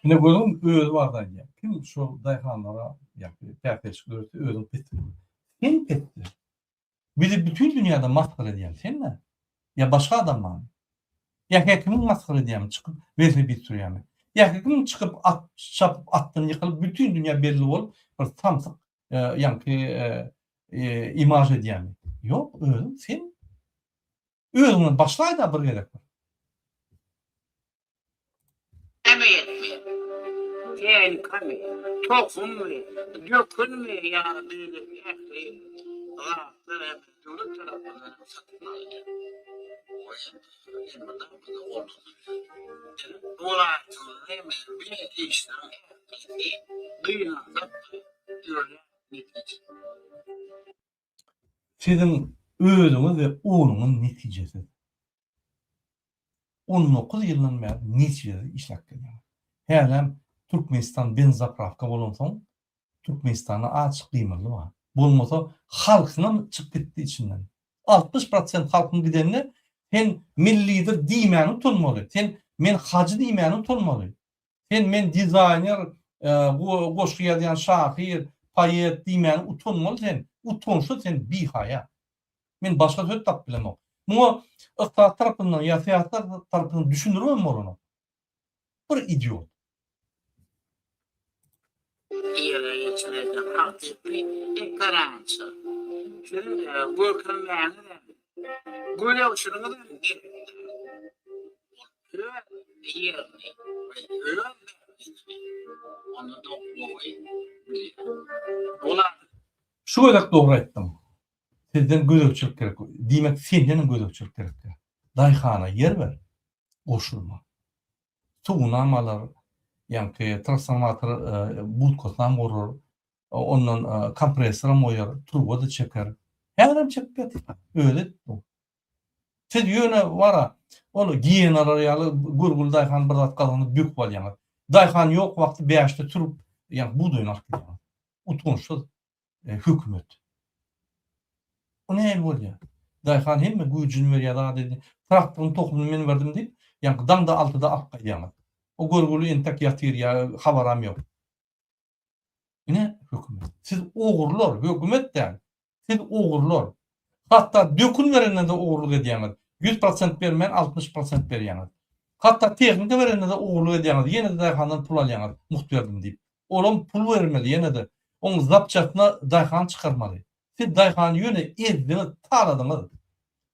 Ine gördüňmi özi barada aýdýar. Kim şol daýhanlara päsgelçilik döretse özüniň pesligini. Sen pesdir. Bizi bütin dünýäde masgara edýän sen-dä? Ýa başga adam barmy? Ýa häkimiň masgara edýärmi çykyp welosiped sürýärmi? Ýa häkimiň çykyp at çapyp atdan ýykylyp bütin dünýä belli bolup bir samsyk ýaňky imaž edýärmi? Ýok, özüň sen. Özüňden başlaýda bir gezek bir. Näme ýetmeýär? Tehnikamy, tohummy, dökünmi ýa beýleki ähli zatlar hem döwlet tarapyndan hem satyn alynýar. Elmydama-da goldanylýar. Biziň welaýatymyzda hem bu işleriň ählisi gynansak-da örän netijeli. Siziň özüňiz we ogluňyz netijesiz. 19 ýyldan bäri netijesiz işläp gelýär. Hälem Türkmenistan benzapravka bolansoň, Türkmenistanda azjyk gymyldy bar. Bolmasa halkyňam çykyp gitdi içinden. 60 prosent halkyň gidenine sen millidir diýmäni utanmaly. Sen men hajy diýmäni utanmaly. Sen men dizaýner, goşgy ýazýan şahyr, poet diýmäni utanmaly sen. Utançsyz sen bihaýa. Men başga söz tapyp bilemok. Muňa ykdysady tarapyndan ýa syýasy tarapyndan düşündiribem bolanok. Bir idiot. Ýere geçirýän hakyky ekerançy. Siziň görkezmäňiz hem, gözegçiligiňiz hem gerekdir. Ol öz ýerini we öz bähbidini onda gowy bilýär. Olar. Şu gezek dogry aýtdyň. Sizden gözegçilik gerek. Diýmek sendenem gözegçilik gerekdä. Daýhana ýer ber. Goşulma. Suwunam alar, ýaňky transformator budkasynam gurar, ondan kompressoram goýar, turba-da çeker. Häzirem çekip ýatyr. Özi edip dur. Siz ýöne wara, ol giýenalar ýaly görgüli daýhan bir zat gazanyp böküp alýaňyz. Daýhan ýok wagty bäşde turup, ýaňky bugdaýyny alyp gidýäňiz. Utançsyz. Hökümet. O nähili bolýar? Daýhan hemme güýjüni berýär, zat edýär. Traktoryň tohumyny men berdim diýip, ýaňky daňda altyda alyp gaýdýaňyz. O görgüli entek ýatyr ýa habaram ýok. Ine hökümet. Siz ogrular, hökümet däl. Siz ogrular. Hatda dökün berende-de ogurlyk edýäňiz. 100% bermän 60% berýäňiz. Hatda tehnika berende-de ogurlyk edýäňiz. Ýene-de daýhandan pul alýaňyz, mugt berdim diýip. Olam pul bermeli ýene-de. Oň zapçasyna daýhan çykarmaly. Siz daýhany ýöne ezdiňiz, taladyňyz.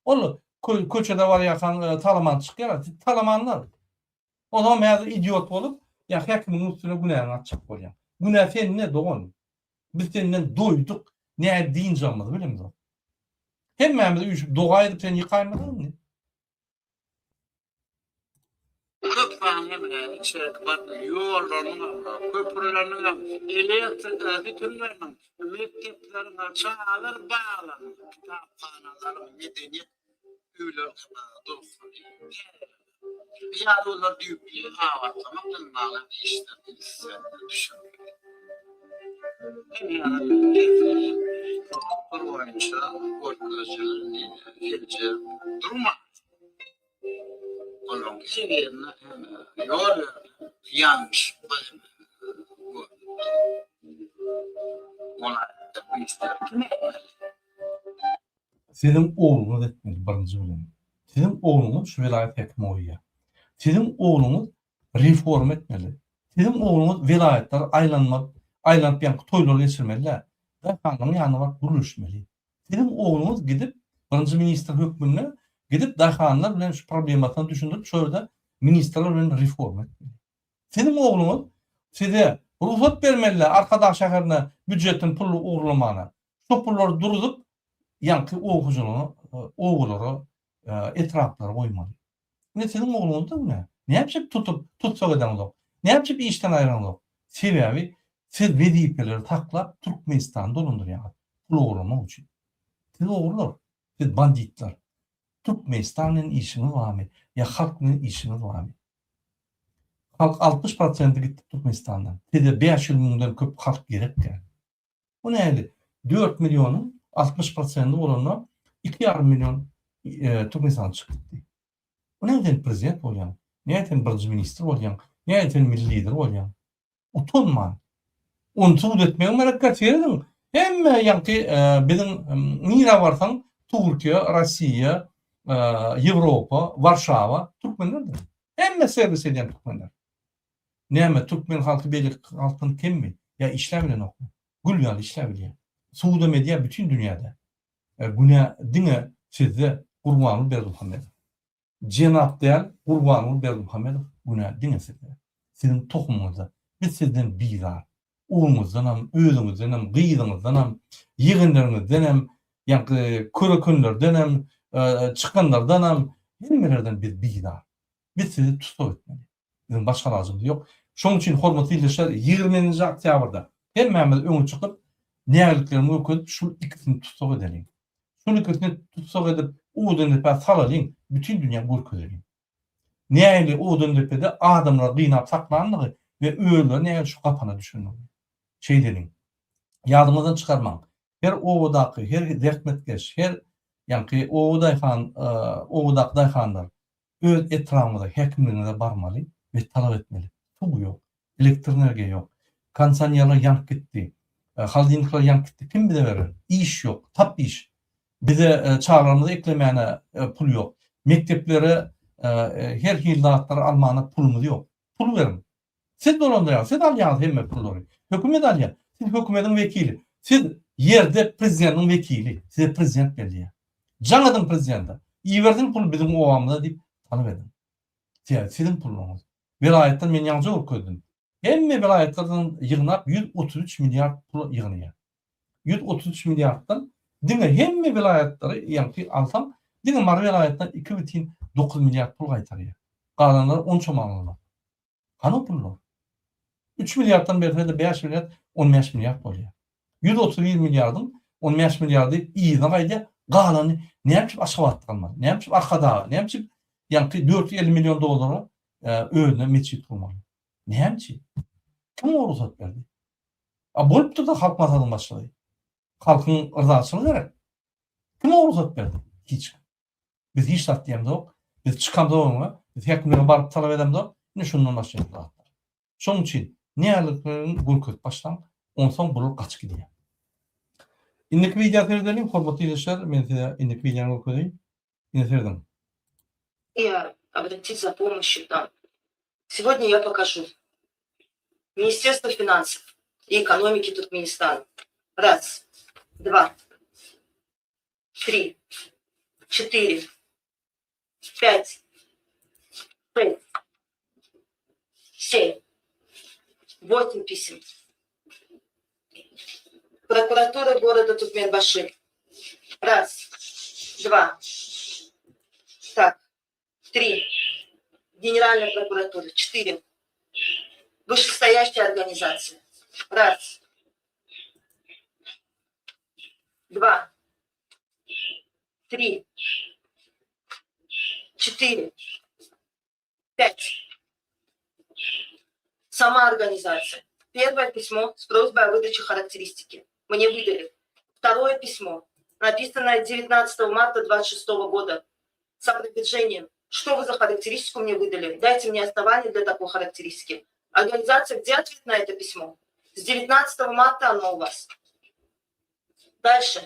Ol köçede barýarkaň talaman çykýar. Siz talamanlar. Onam häzir idiot bolup, ýa häkimiň üstüne günäňi atjak bolýaň. Günä sende dogan. Biz senden doýduk. Nädip dynjagymyzy bilemzok. Hemmämiz üýşüp doga edip seni ýykaýmadyk indi. Köp sanly içerki batly ýollarynyň, köprüleriniň, elektrik sütünleriniň, mekdepleriň, çagalar baglarynyň, kitaphanalaryň, medeniýet öýleriniň durkuny täzelemek ýa-da olary düýpli abatlamak bilen bagly işler ünsden düşürilmeli. Dünýäniň pudaklar boýunça görkezijilerini seljerip durman, olaryň her birine hem ýol berlen ýalňyş görnüp dur. Welaýatda bu işleri kim etmeli? Siziň ogluňyz etmeli birinji bilen. Siziň ogluňyz şu welaýat häkimi goýýar. Siziň ogluňyz reforma etmeli. Siziň ogluňyz welaýatlary aýlanmak, aýlanyp ýaňky toýlary geçirmeli däl. Daýhanlaryň ýanyna baryp gürleşmeli. Siziň ogluňyz gidip, birinji ministr hökmünde gidip daýhanlar bilen şu problemasyny düşündirip şo ýerde ministrler bilen reforma etmeli. Siziň ogluňyz size rugsat bermeli Arkadag şäherine býujetden pul ogurlamana. Şo pullary duruzyp ýaňky oba hojalygyna obalara etraplara goýmaly. Indi siziň ogluňyzda günä. Näme üçin tutup tussag edeňzok? Näme üçin işden aýraňzok? Sebäbi siz wezipeleri saklap Türkmenistany dolandyrýaňyz pul ogurlamak üçin. Siz ogrular, siz banditler. Türkmenistan bilen işiňiz barmy ýa halk bilen işiňiz barmy? Halk 60 prosenti gitdi Türkmenistandan. Size 500 müňden köp halk gerek däl. Bu nähili? 4 millionyň 60 prosenti bolanda 2,5 million e, Türkmenistandan çykyp gitdi. Bu näme sen prezident bolýaň? Näme sen birinji ministr bolýaň? Näme sen milli lider bolýaň? Utanman. Ony subut etmegiň gerekkä serediň. Hemme ýaňky e, biziň nirä barsaň Türkiýe, Russiýa, e, Ýewropa, Warşawa türkmenlerdir. Hemme serwis edýän türkmenler. Näme türkmen halky beýleki halkdan kemmi? Ýa işläbilenokmy? Gül ýaly işläbilýär. Subudam edýär bütin dünýäde. Günä diňe sizde Gurbanguly Berdimuhamedow. Jenap däl Gurbanguly Berdimuhamedow günä diňe sizde. Siziň tohumyňyzda. Biz sizden bizar. Ogluňyzdanam, özüňizdenem, gyzyňyzdanam, ýegenleriňizdenem, ýaňky körekenlerdenem, çykanlardanam hemmelerden biz bizar. Biz sizi tussag etmeli. Biziň başga alajymyz ýok. Şonuň üçin hormatly ildeşler 20-nji oktýabrda hemmämiz öňe çykyp nägiliklerimizi görkezip şul ikisini tussag edeliň. Şul ikisini tussag edip Owadandepä salalyň, bütin dünýä görkezeliň. Nähili Owadandepede adamlary gynap saklandygy we özleri nähili şu gapana düşendigini. Şeýdeliň. Ýadyňyzdan çykarmaň. Her obadaky her zähmetkeş, her ýaňky oba daýhan, obadaky daýhanlar öz etrabyňyza, häkimligiňize barmaly we talap etmeli. Suw ýok, elektr energiýa ýok, kondisionerler ýanyp gitdi, holodilnikler ýanyp gitdi, kim bize berer? Iş ýok, tap iş. Bize çagalarymyzy eklemäne pul ýok. Mekdeplere her hili zatlary almana pulumyz ýok. Pul beriň. Siz dolandyrýaňyz, siz alýaňyz hemme pullary. Hökümet alýar. Siz hökümediň wekili. Siz ýerde prezidentiň wekili. Size prezident belleýär. Jaň ediň prezidente. Ibersin puly biziň obamyza diýip talap ediň. Sebäbi siziň puluňyz. Welaýatdan men ýaňja görkezdim. Hemme welaýatlardan ýygnap 133 milliard pul ýygnaýar. 133 milliarddan diňe hemme welaýatlary ýaňky alsaň, diňe Mary welaýatyndan 2,9 milliard pul gaýtarýar. Galanlary onçam alynmaz. Hany o pullar? 3 milliarddan berse-de 5 milliard, 15 milliard bolýar. 131 milliardyň 15 milliardy yzyna gaýdýar, galany näme üçin Aşgabatda galmaly? Näme üçin Arkadaga, näme üçin ýaňky 450 million dollara özüne metjit gurmaly? Näme üçin? Kim oňa rugsat berdi? A bolupdyr-da Halk Maslahatynyň başlygy. Halkyň yrzaçylygy gerek. Kim oňa rugsat berdi? Hiç kim. Biz hiç zat diýemzok. Biz çykamzok öňe. Biz häkimlige baryp talap edemzok. Ine şundan başlaýar bu zatlar. Şonuň üçin näliklerini görkezip başlaň, onsoň bular gaçyp gidýär. Indiki wideo seredeliň, hormatly ildeşler, men size indiki wideony görkezeýin. Ine serediň. Я обратиться за помощью там. Сегодня я покажу. Министерство финансов и экономики Туркменистана. Раз, два, три, четыре, пять, шесть, семь, восемь писем. Прокуратура города Туркменбаши. Раз, два, так, три. Генеральная прокуратура. Четыре. Вышестоящая организация. Раз, два, три, четыре, пять. Сама организация. Первое письмо с просьбой о выдаче характеристики. Мне выдали. Второе письмо, написанное 19 марта 26 года, с опровержением. Что вы за характеристику мне выдали? Дайте мне основания для такой характеристики. Организация, где ответ на это письмо? С 19 марта оно у вас. Дальше.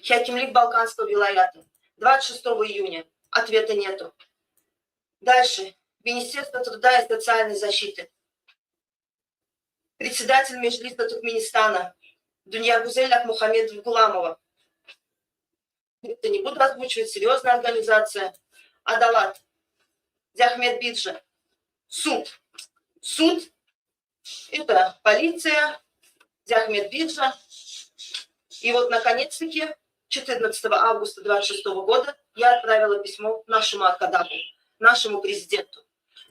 Хакимлик Балканского вилаята. 26 июня. Ответа нету. Дальше. Министерство труда и социальной защиты. Председатель Межлиса Туркменистана Дунья Гузель Акмухамедов Гуламова. Это не буду озвучивать, серьезная организация. Адалат. Зяхмет Биджа. Суд. Суд – это полиция, Зяхмет Биджа. И вот, наконец-таки, 14 августа 26 года я отправила письмо нашему Аркадагу, нашему президенту.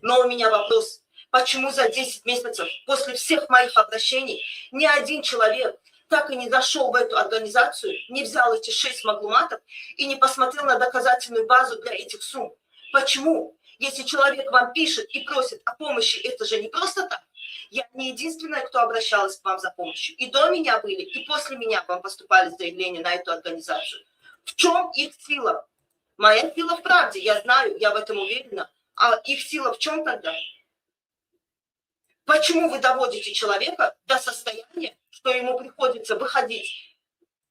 Но у меня вопрос, почему за 10 месяцев после всех моих обращений ни один человек так и не зашел в эту организацию, не взял эти 6 маглуматов и не посмотрел на доказательную базу для этих сумм? Почему? Если человек вам пишет и просит о помощи, это же не просто так. Я не единственная, кто обращалась к вам за помощью. И до меня были, и после меня к вам поступали заявления на эту организацию. В чем их сила? Моя сила в правде, я знаю, я в этом уверена. А их сила в чем тогда? Почему вы доводите человека до состояния, что ему приходится выходить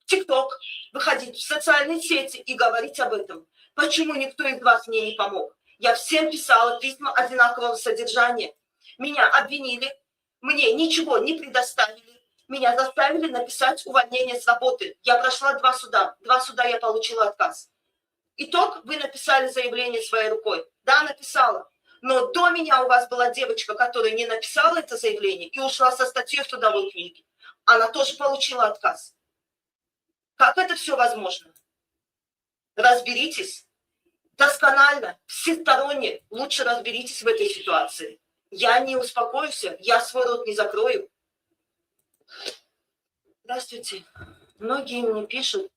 в ТикТок, выходить в социальные сети и говорить об этом? Почему никто из вас мне не помог? Я всем писала письма одинакового содержания. Меня обвинили, мне ничего не предоставили, меня заставили написать увольнение с работы. Я прошла два суда, два суда я получила отказ. Итог, вы написали заявление своей рукой. Да, написала. Но до меня у вас была девочка, которая не написала это заявление и ушла со статьей в трудовой книге. Она тоже получила отказ. Как это все возможно? Разберитесь досконально, всесторонне лучше разберитесь в этой ситуации. Я не успокоюсь, я свой рот не закрою. Здравствуйте. Многие мне пишут.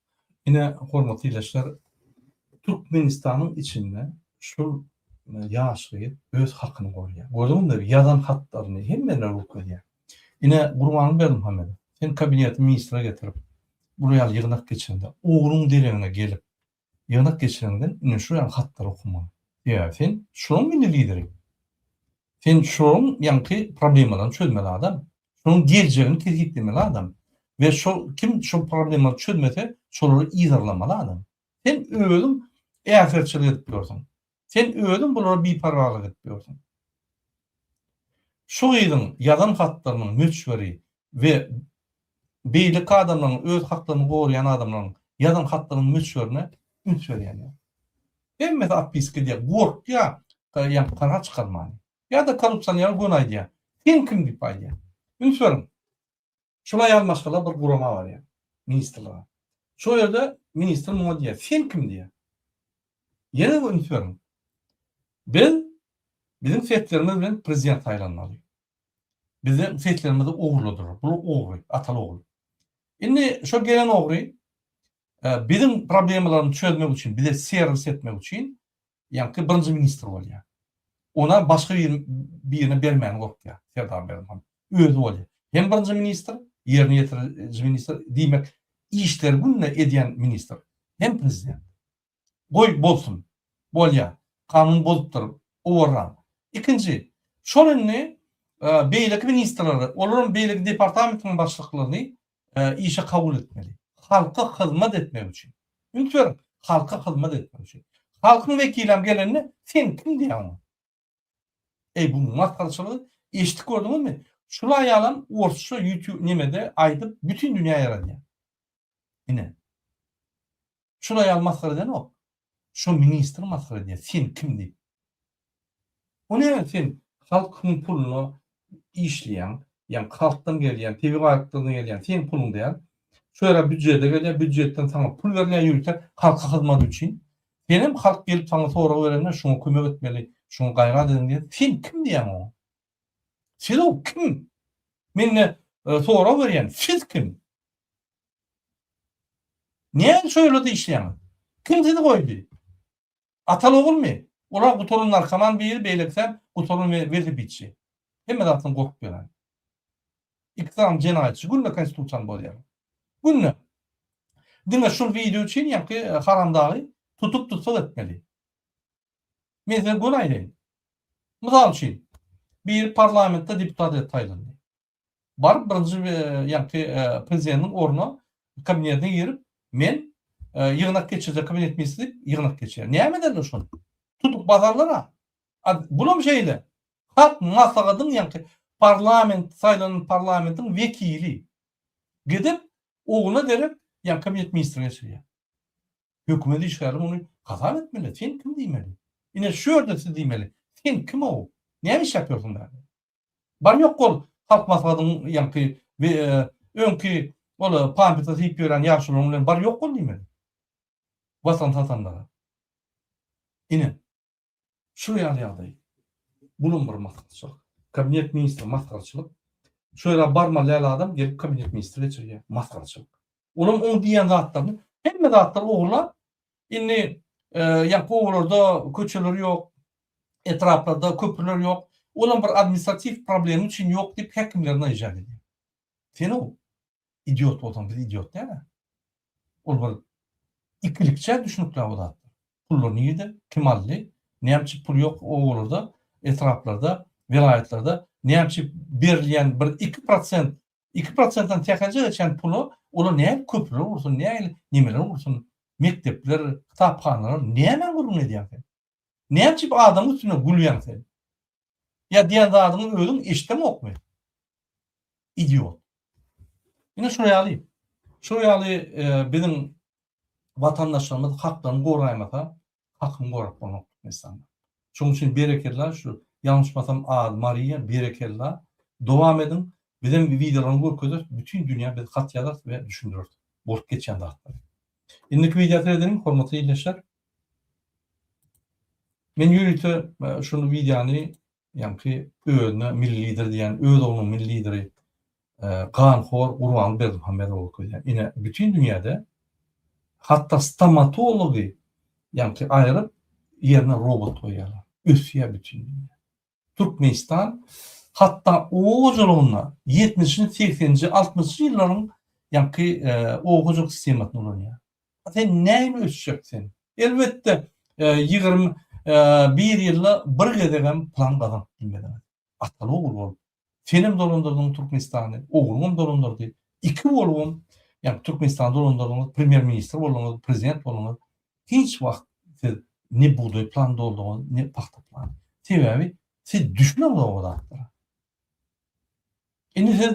Ine hormatly ildeşler Türkmenistanyň içinde şul ýaş gyz öz hakyny gorýar. Gördüňizmi ýazan hatlaryny hemmeler görkezýär. Ine Gurbanguly Berdimuhamedow. Sen kabineti ministre getirip, bular ýaly ýygnak geçirende, ogluň deregine gelip, ýygnak geçireňden ine şu ýaly hatlary okamaly. Sebäbi sen şolaryň milli lideri. Sen şolaryň ýaňky problemalaryny çözmeli adam. Şolaryň geljegini kesgitlemeli adam. We şol kim şol problemalary çözmese, şolary yzarlamaly adam. Sen özüň äserçilik edip ýörsüň. Sen özüň bulara biparwalyk edip ýörsüň. Şu gyzyň ýazan hatlarynyň möçberi we beýleki adamlaryň öz haklaryny goraýan adamlaryň ýazan hatlarynyň möçberine üns berýän ýok. Hemmesi otpiska edýär, gorkýar ýa karar çykarmany. Ýa-da korrupsioner göni aýdýar. Sen kim diýip aýdýar. Üns beriň. Şol aýal maşgala bir gurama barýar, ministrlige. Şol ýerde ministr muňa diýýär, sen kim diýýär. Ýene bir üns beriň. Biz biziň seslerimiz bilen prezident saýlanmaly. Biziň seslerimizi ogurladylar. Bular ogry, ataly ogul. Indi şol gelen ogry e, biziň problemalarymyzy çözmek üçin, bize serwis etmek üçin ýaňky birinji ministr bolýar. Ona başga bir birine bermäni gorkýar Serdar Berdimuhamedow. Özi bolýar. Hem birinji ministr, ýerine ýetiriji ministr, diýmek, işleri günde edýän ministr, hem prezident. Goý bolsun. Bolýar. Kanun bozupdyr. Owarram. Ikinji, şol indi beýleki ministrleri, olaryň beýleki departamentiň başlyklaryny işe kabul etmeli. Halka hyzmat etmek üçin. Üns beriň, halka hyzmat etmek üçin. Halkyň wekilem gelende, sen kim diýýär oňa. Eý, bu masgaraçylygy eşidip gördüňizmi? Şul aýalam orsça YouTube nemede aýdyp bütin dünýä ýaradýar. Ine. Şul aýal masgara edenok. Şo ministr masgara edýär, sen kim diýip. O näme sen halkyň puluna işleýäň, ýagny halkdan gelýän, tebigy baýlyklardan gelýän seň puluň däl. Şu ýere býujete gelýär, býujetden saňa pul berilýär ýörite halka hyzmat üçin. Senem halk gelip saňa sorag berende şuňa kömek etmeli, şuňa gaýrat ediň diýen, sen kim diýýäň oňa? Siz-ow kim? Men-de sorag berýän, siz kim? Näme şo ýerde işleýäňiz? Kim sizi goýdy? Ataly ogulmy? Olar gutaran narkoman biri, beýlekisem gutaran welosipedçi. Hemme zatdan gorkup ýören. Iki sany jenaýatçy günde konstitusiýany bozýarlar. Günde. Diňe şul wideo üçin ýaňky haramdagy tutup tussag etmeli. Men size göni aýdaýyn. Mysal üçin, biri parlamentde deputat edip saýlandy. Baryp birinji ýaňky prezidentiň ornuna kabinetine girip, men ýygnak geçirjek kabinet ministri diýip ýygnak geçirýär. Näme ederler şony? Tutup basarlar-a. A bulam şeýle. Halk maslahatyň ýaňky parlament saýlanan parlamentiň wekili gidip ogluna derek ýaňky kabinet ministri geçirýär. Hökümet işgäri muny hasap etmeli. Sen kim diýmeli? Ine şu ýerde siz diýmeli. Sen kim-ow? Näme işläp ýörsüň bärde? Bar ýok bol halk maslahatynyň ýaňky öňki ol pampysa siýip ýören ýaşulyň bilen bar ýok bol diýmeli. Watan satanlara. Ine. Şu ýaly ýagdaý. Bulam bir masgaraçylyk. Kabinet ministri masgaraçylyk. Şu ýere barmaly däl adam gelip kabinet ministri geçirýär. Masgaraçylyk. Olam oň diýen zatlaryny hemme zatlary ogurlap indi ýaňky obalarda köçeler ýok, etraplarda köprüler ýok. Olam bir administratiw problema üçin ýok diýip häkimleri naýjat edýär. Sen-ow idiot bolsaň biz idiot däl-ä. Ol bir ikilikçä düşünikli o zatlar. Pullar nirde, kim aldy, näme üçin pul ýok obalarda, etraplarda, welaýatlarda, näme üçin berilýän bir 2% 2 prosentden sähelçe geçen pula olar nähili köprüler gursun, nähili nemeler gursun, mekdepler, kitaphanalar, nämäni gürrüň edýäň sen? Näme üçin adamyň üstüne gülýäň sen? Ýa diýen zadyňy özüň eşdeňokmy? Idiot. Ine şol ýaly. Şol ýaly e, biziň watandaşlarymyz haklaryny goraýmasa, hakyny gorap bolmaz Türkmenistanda. Şonuň üçin berekella şu ýalňyşmasam ady Mariýa berekella dowam ediň. Bizem wideolaryňy görkezeris, bütin dünýä biz hat ýazarys we düşündireris bolup geçýän zatlary. Indiki wideo seredeliň hormatly ildeşler. Men ýörite şul wideony ýaňky özüne milli lider diýen, öz oglunyň milli lideri ganhor Gurbanguly Berdimuhamedowa görkezýän. Ine, bütin dünýäde hatda stomatology ýaňky aýryp, ýerine robot goýýarlar. Ösýär bütin dünýä. Türkmenistan. Hatda oba hojalygynda ýetmişinji, segseninji, altmyşynjy ýyllaryň ýaňky oba hojalyk sistemasyny ulanýar. Sen nähili ösjek sen? Elbetde, 21 ýylda bir gezegem plan gazanyp bilmediňiz. Ataly ogul bolup. Senem dolandyrdyň Türkmenistany, ogluňam dolandyrdy. Iki bolubam, ýagny Türkmenistany dolandyrdyňyz, premýer ministr bolduňyz, prezident bolduňyz. Hiç wagt siz ne bugdaý plany dolduňyz, ne pagta plany. Sebäbi siz düşüneňzok o zatlara. Indi siz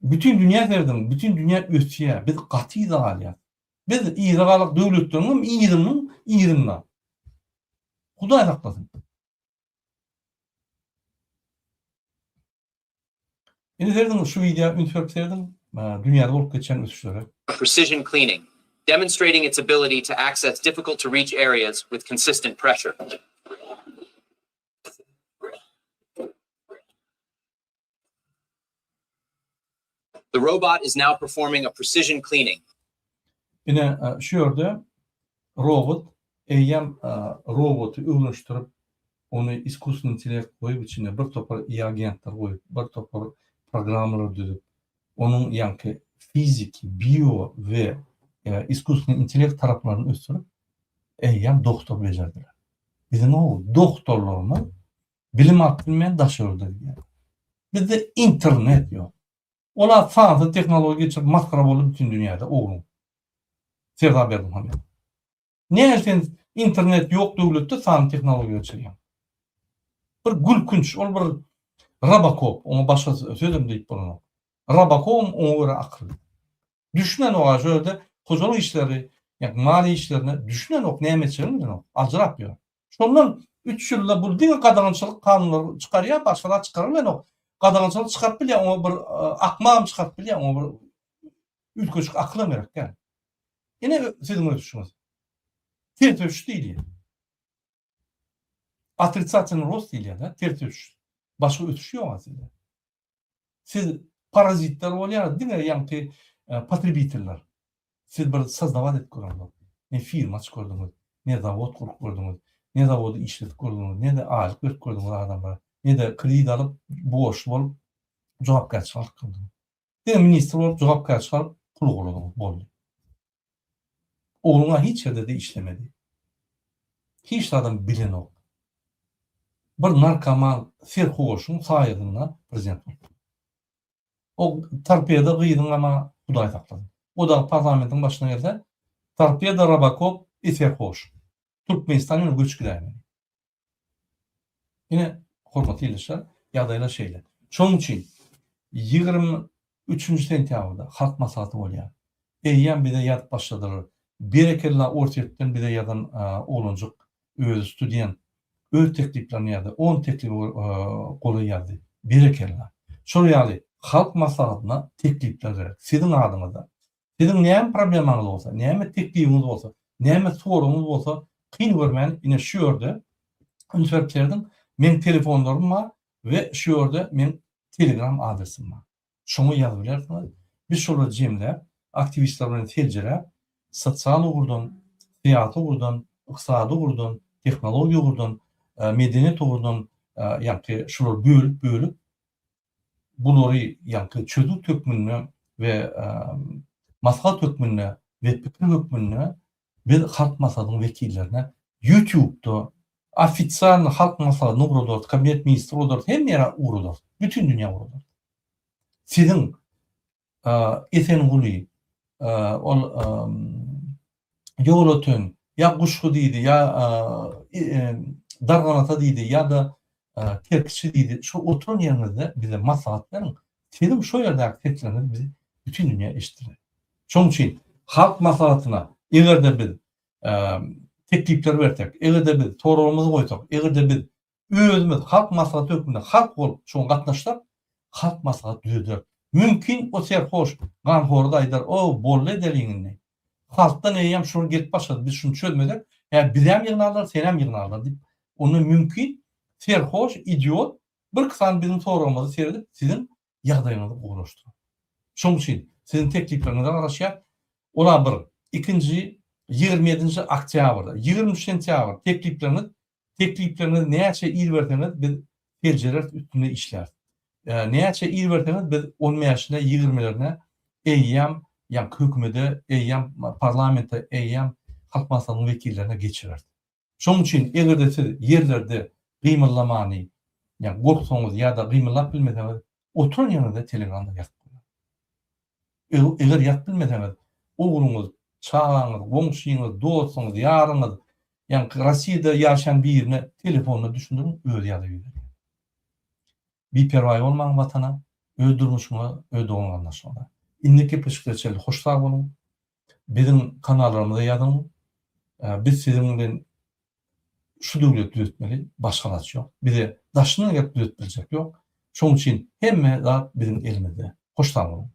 bütin dünýä serediň, bütin dünýä ösýär. Biz gaty yza galýarys. Biz yza galak döwletleriň hem yzynyň yzynda. Hudaý saklasyn. Indi serediň şu wideo üns berip serediň dünýäde bolup geçýän ösüşlere. Precision cleaning, demonstrating its ability to access difficult to reach areas with consistent pressure. The robot is now performing a precision cleaning. Ine şu ýerde robot eýýäm roboty öwrenişdirip, ony iskusstweniý intellekt goýup içine bir topar IA agentler goýup, bir topar programmalar düzüp, onuň ýaňky fiziki, bio we iskusstweniý intellekt taraplaryny ösdürip, eýýäm dogtor bejerdiler. Biziň o dogtorlarymyz Bilim alyp bilmeýän daşary ýurda gidýär. Bizde internet ýok. Olar sansyz tehnologiýa geçirip masgara boldy bütin dünýäde ogluň. Serdar Berdimuhamedow. Nähili sen internet ýok döwletde sanly tehnologiýa geçirýäň? Bir gülkünç, ol bir robokop, oňa başga sözem diýip bolanok. Robokobam oňa görä akylly. Düşünenok-a şu ýerde hojalyk işleri, ýa maliýe işlerine düşünenok, näme etjegini bilenok, aljyrap ýör. Şondan üç ýylda bu diňe gadagançylyk kanunlary çykarýar, başga zat çykarybilenok. Gadagançylyk çykaryp bilýär, oňa bir akmagam çykaryp bilýär, oňa bir üýtgeşik akylam gerek däl. Ine siziň ösüşiňiz. Ters ösüş diýilýär. Otricatelnyý rost diýilýär-de, ters ösüş. Başga ösüş ýok sizde. Siz parazitler bolýar, diňe ýaňky potrebiteller. Siz bir sozdawat edip göreňzok. Ne firma açyp gördüňiz, ne zawod gurup gördüňiz, ne zawody işledip gördüňiz, ne-de aýlyk berip gördüňiz adamlara, ne-de kredit alyp, borçly bolup, jogapkärçilik alyp gördüňiz. Diňe ministr bolup jogapkärçilik alyp, pul ogurladyňyz, boldy. Ogluň-a hiç ýerde-de işlemedi. Hiç zadam bilenok. Bir narkoman serhoşuň saýasynda prezident bolupdyr. O torpeda gyzyňam-a Hudaý saklasyn. O dagy parlamentiň başyna gelse, torpeda robokop i serhoş. Türkmenistan ýöne göçüp gidäýmeli. Ine, hormatly ildeşler, ýagdaýlar şeýle. Şonuň üçin 23-nji sentýabrda Halk Maslahaty bolýar. Eýýäm bize ýazyp başladylar. Berekella Orsýetden bize ýazan oglanjyk, özi student, öz tekliplerini ýazdy, on teklibe golaý ýazdy. Berekella. Şol ýaly Halk Maslahatyna teklipler gerek. Siziň adyňyzdan. Siziň näme problemaňyz bolsa, näme teklibiňiz bolsa, näme soragyňyz bolsa, kyn görmän ine şu ýerde üns berip serediň, meň telefonlarym bar we şu ýerde meň telegram adresim bar. Şoňa ýazyp bilersiňiz. Biz şolary jemläp, aktiwistler bilen seljeräp, sosial ugurdan, syýasy ugurdan, ykdysady ugurdan, tehnologiýa ugurdan, medeniýet ugurdan ýaňky şulary bölüp-bölüp bulary ýaňky çözgüt hökmünde we maslahat hökmünde we pikir hökmünde biz Halk Maslahatynyň wekillerine YouTube-da ofisialny Halk Maslahatyna ugradarys, Kabinet ministri ugradarys, hemme ýere ugradarys, bütin dünýä ugradarys. Siziň Esenguly ol Ýolöten ýa Guşgy diýdi, ýa Darganata diýdi, ýa-da Kerkiçi diýdi. Şo oturan ýeriňizde bize maslahat beriň. Siziň şo ýerdäki sesleriňiz bizi bütin dünýä eşitdirer. Şonuň üçin Halk Maslahatyna eger-de biz teklipler bersek, eger-de biz soragymyzy goýsak, eger-de biz Özümiz Halk Maslahaty hökmünde halk bolup şoňa gatnaşsak, Halk Maslahaty düzeder. Mümkin o serhoş ganhory-da aýdar, O, boldy edeliň indi. Halkdan eýýäm şol gelip başlady, biz şuny çözmesek, hä bizäm ýygnarlar, senem ýygnarlar diýip. Onda mümkin serhoş, idiot birki sany biziň soragymyzy seredip siziň ýagdaýyňyzy gowulaşdyrar. Şonuň üçin siziň teklipleriňize garaşýas. Ola bir, ikinji 27-nji oktýabrda, 23 sentýabr teklipleriňiz Teklipleriňizi näçe ir berseňiz biz Seljereris, üstünde işläris. Näçe ir berseňiz biz on bäşine, ýigrimelerine eýýäm ýaňky hökümede, eýýäm parlamente, eýýäm Halk Maslahatynyň wekillerine geçireris. Şonuň üçin eger-de siz ýerlerde gymyldamany ýa gorksaňyz ýa-da gymyldap bilmeseňiz, oturan ýeriňizde telegramda ýazyp goýuň. Eger ýazyp bilmeseňiz, ogluňyz, çagaňyz, goňşyňyz, dostuňyz, ýaryňyz, ýaňky Rossiýada ýaşaýan birine telefonda düşündiriň, özi ýazyp iberýär. Biperwaý bolmaň Watana, öz durmuşyňa, öz dogan-garyndaşlaryňa. Indiki gepleşiklere çenli hoş sag boluň. Biziň kanallarymyza ýazyň. Biz siziň bilen şu döwleti düzetmeli, başga alaç ýok. Bize daşyndan gelip düzetip biljek ýok. Şonuň üçin hemme zat biziň elimizde. Hoş sag boluň.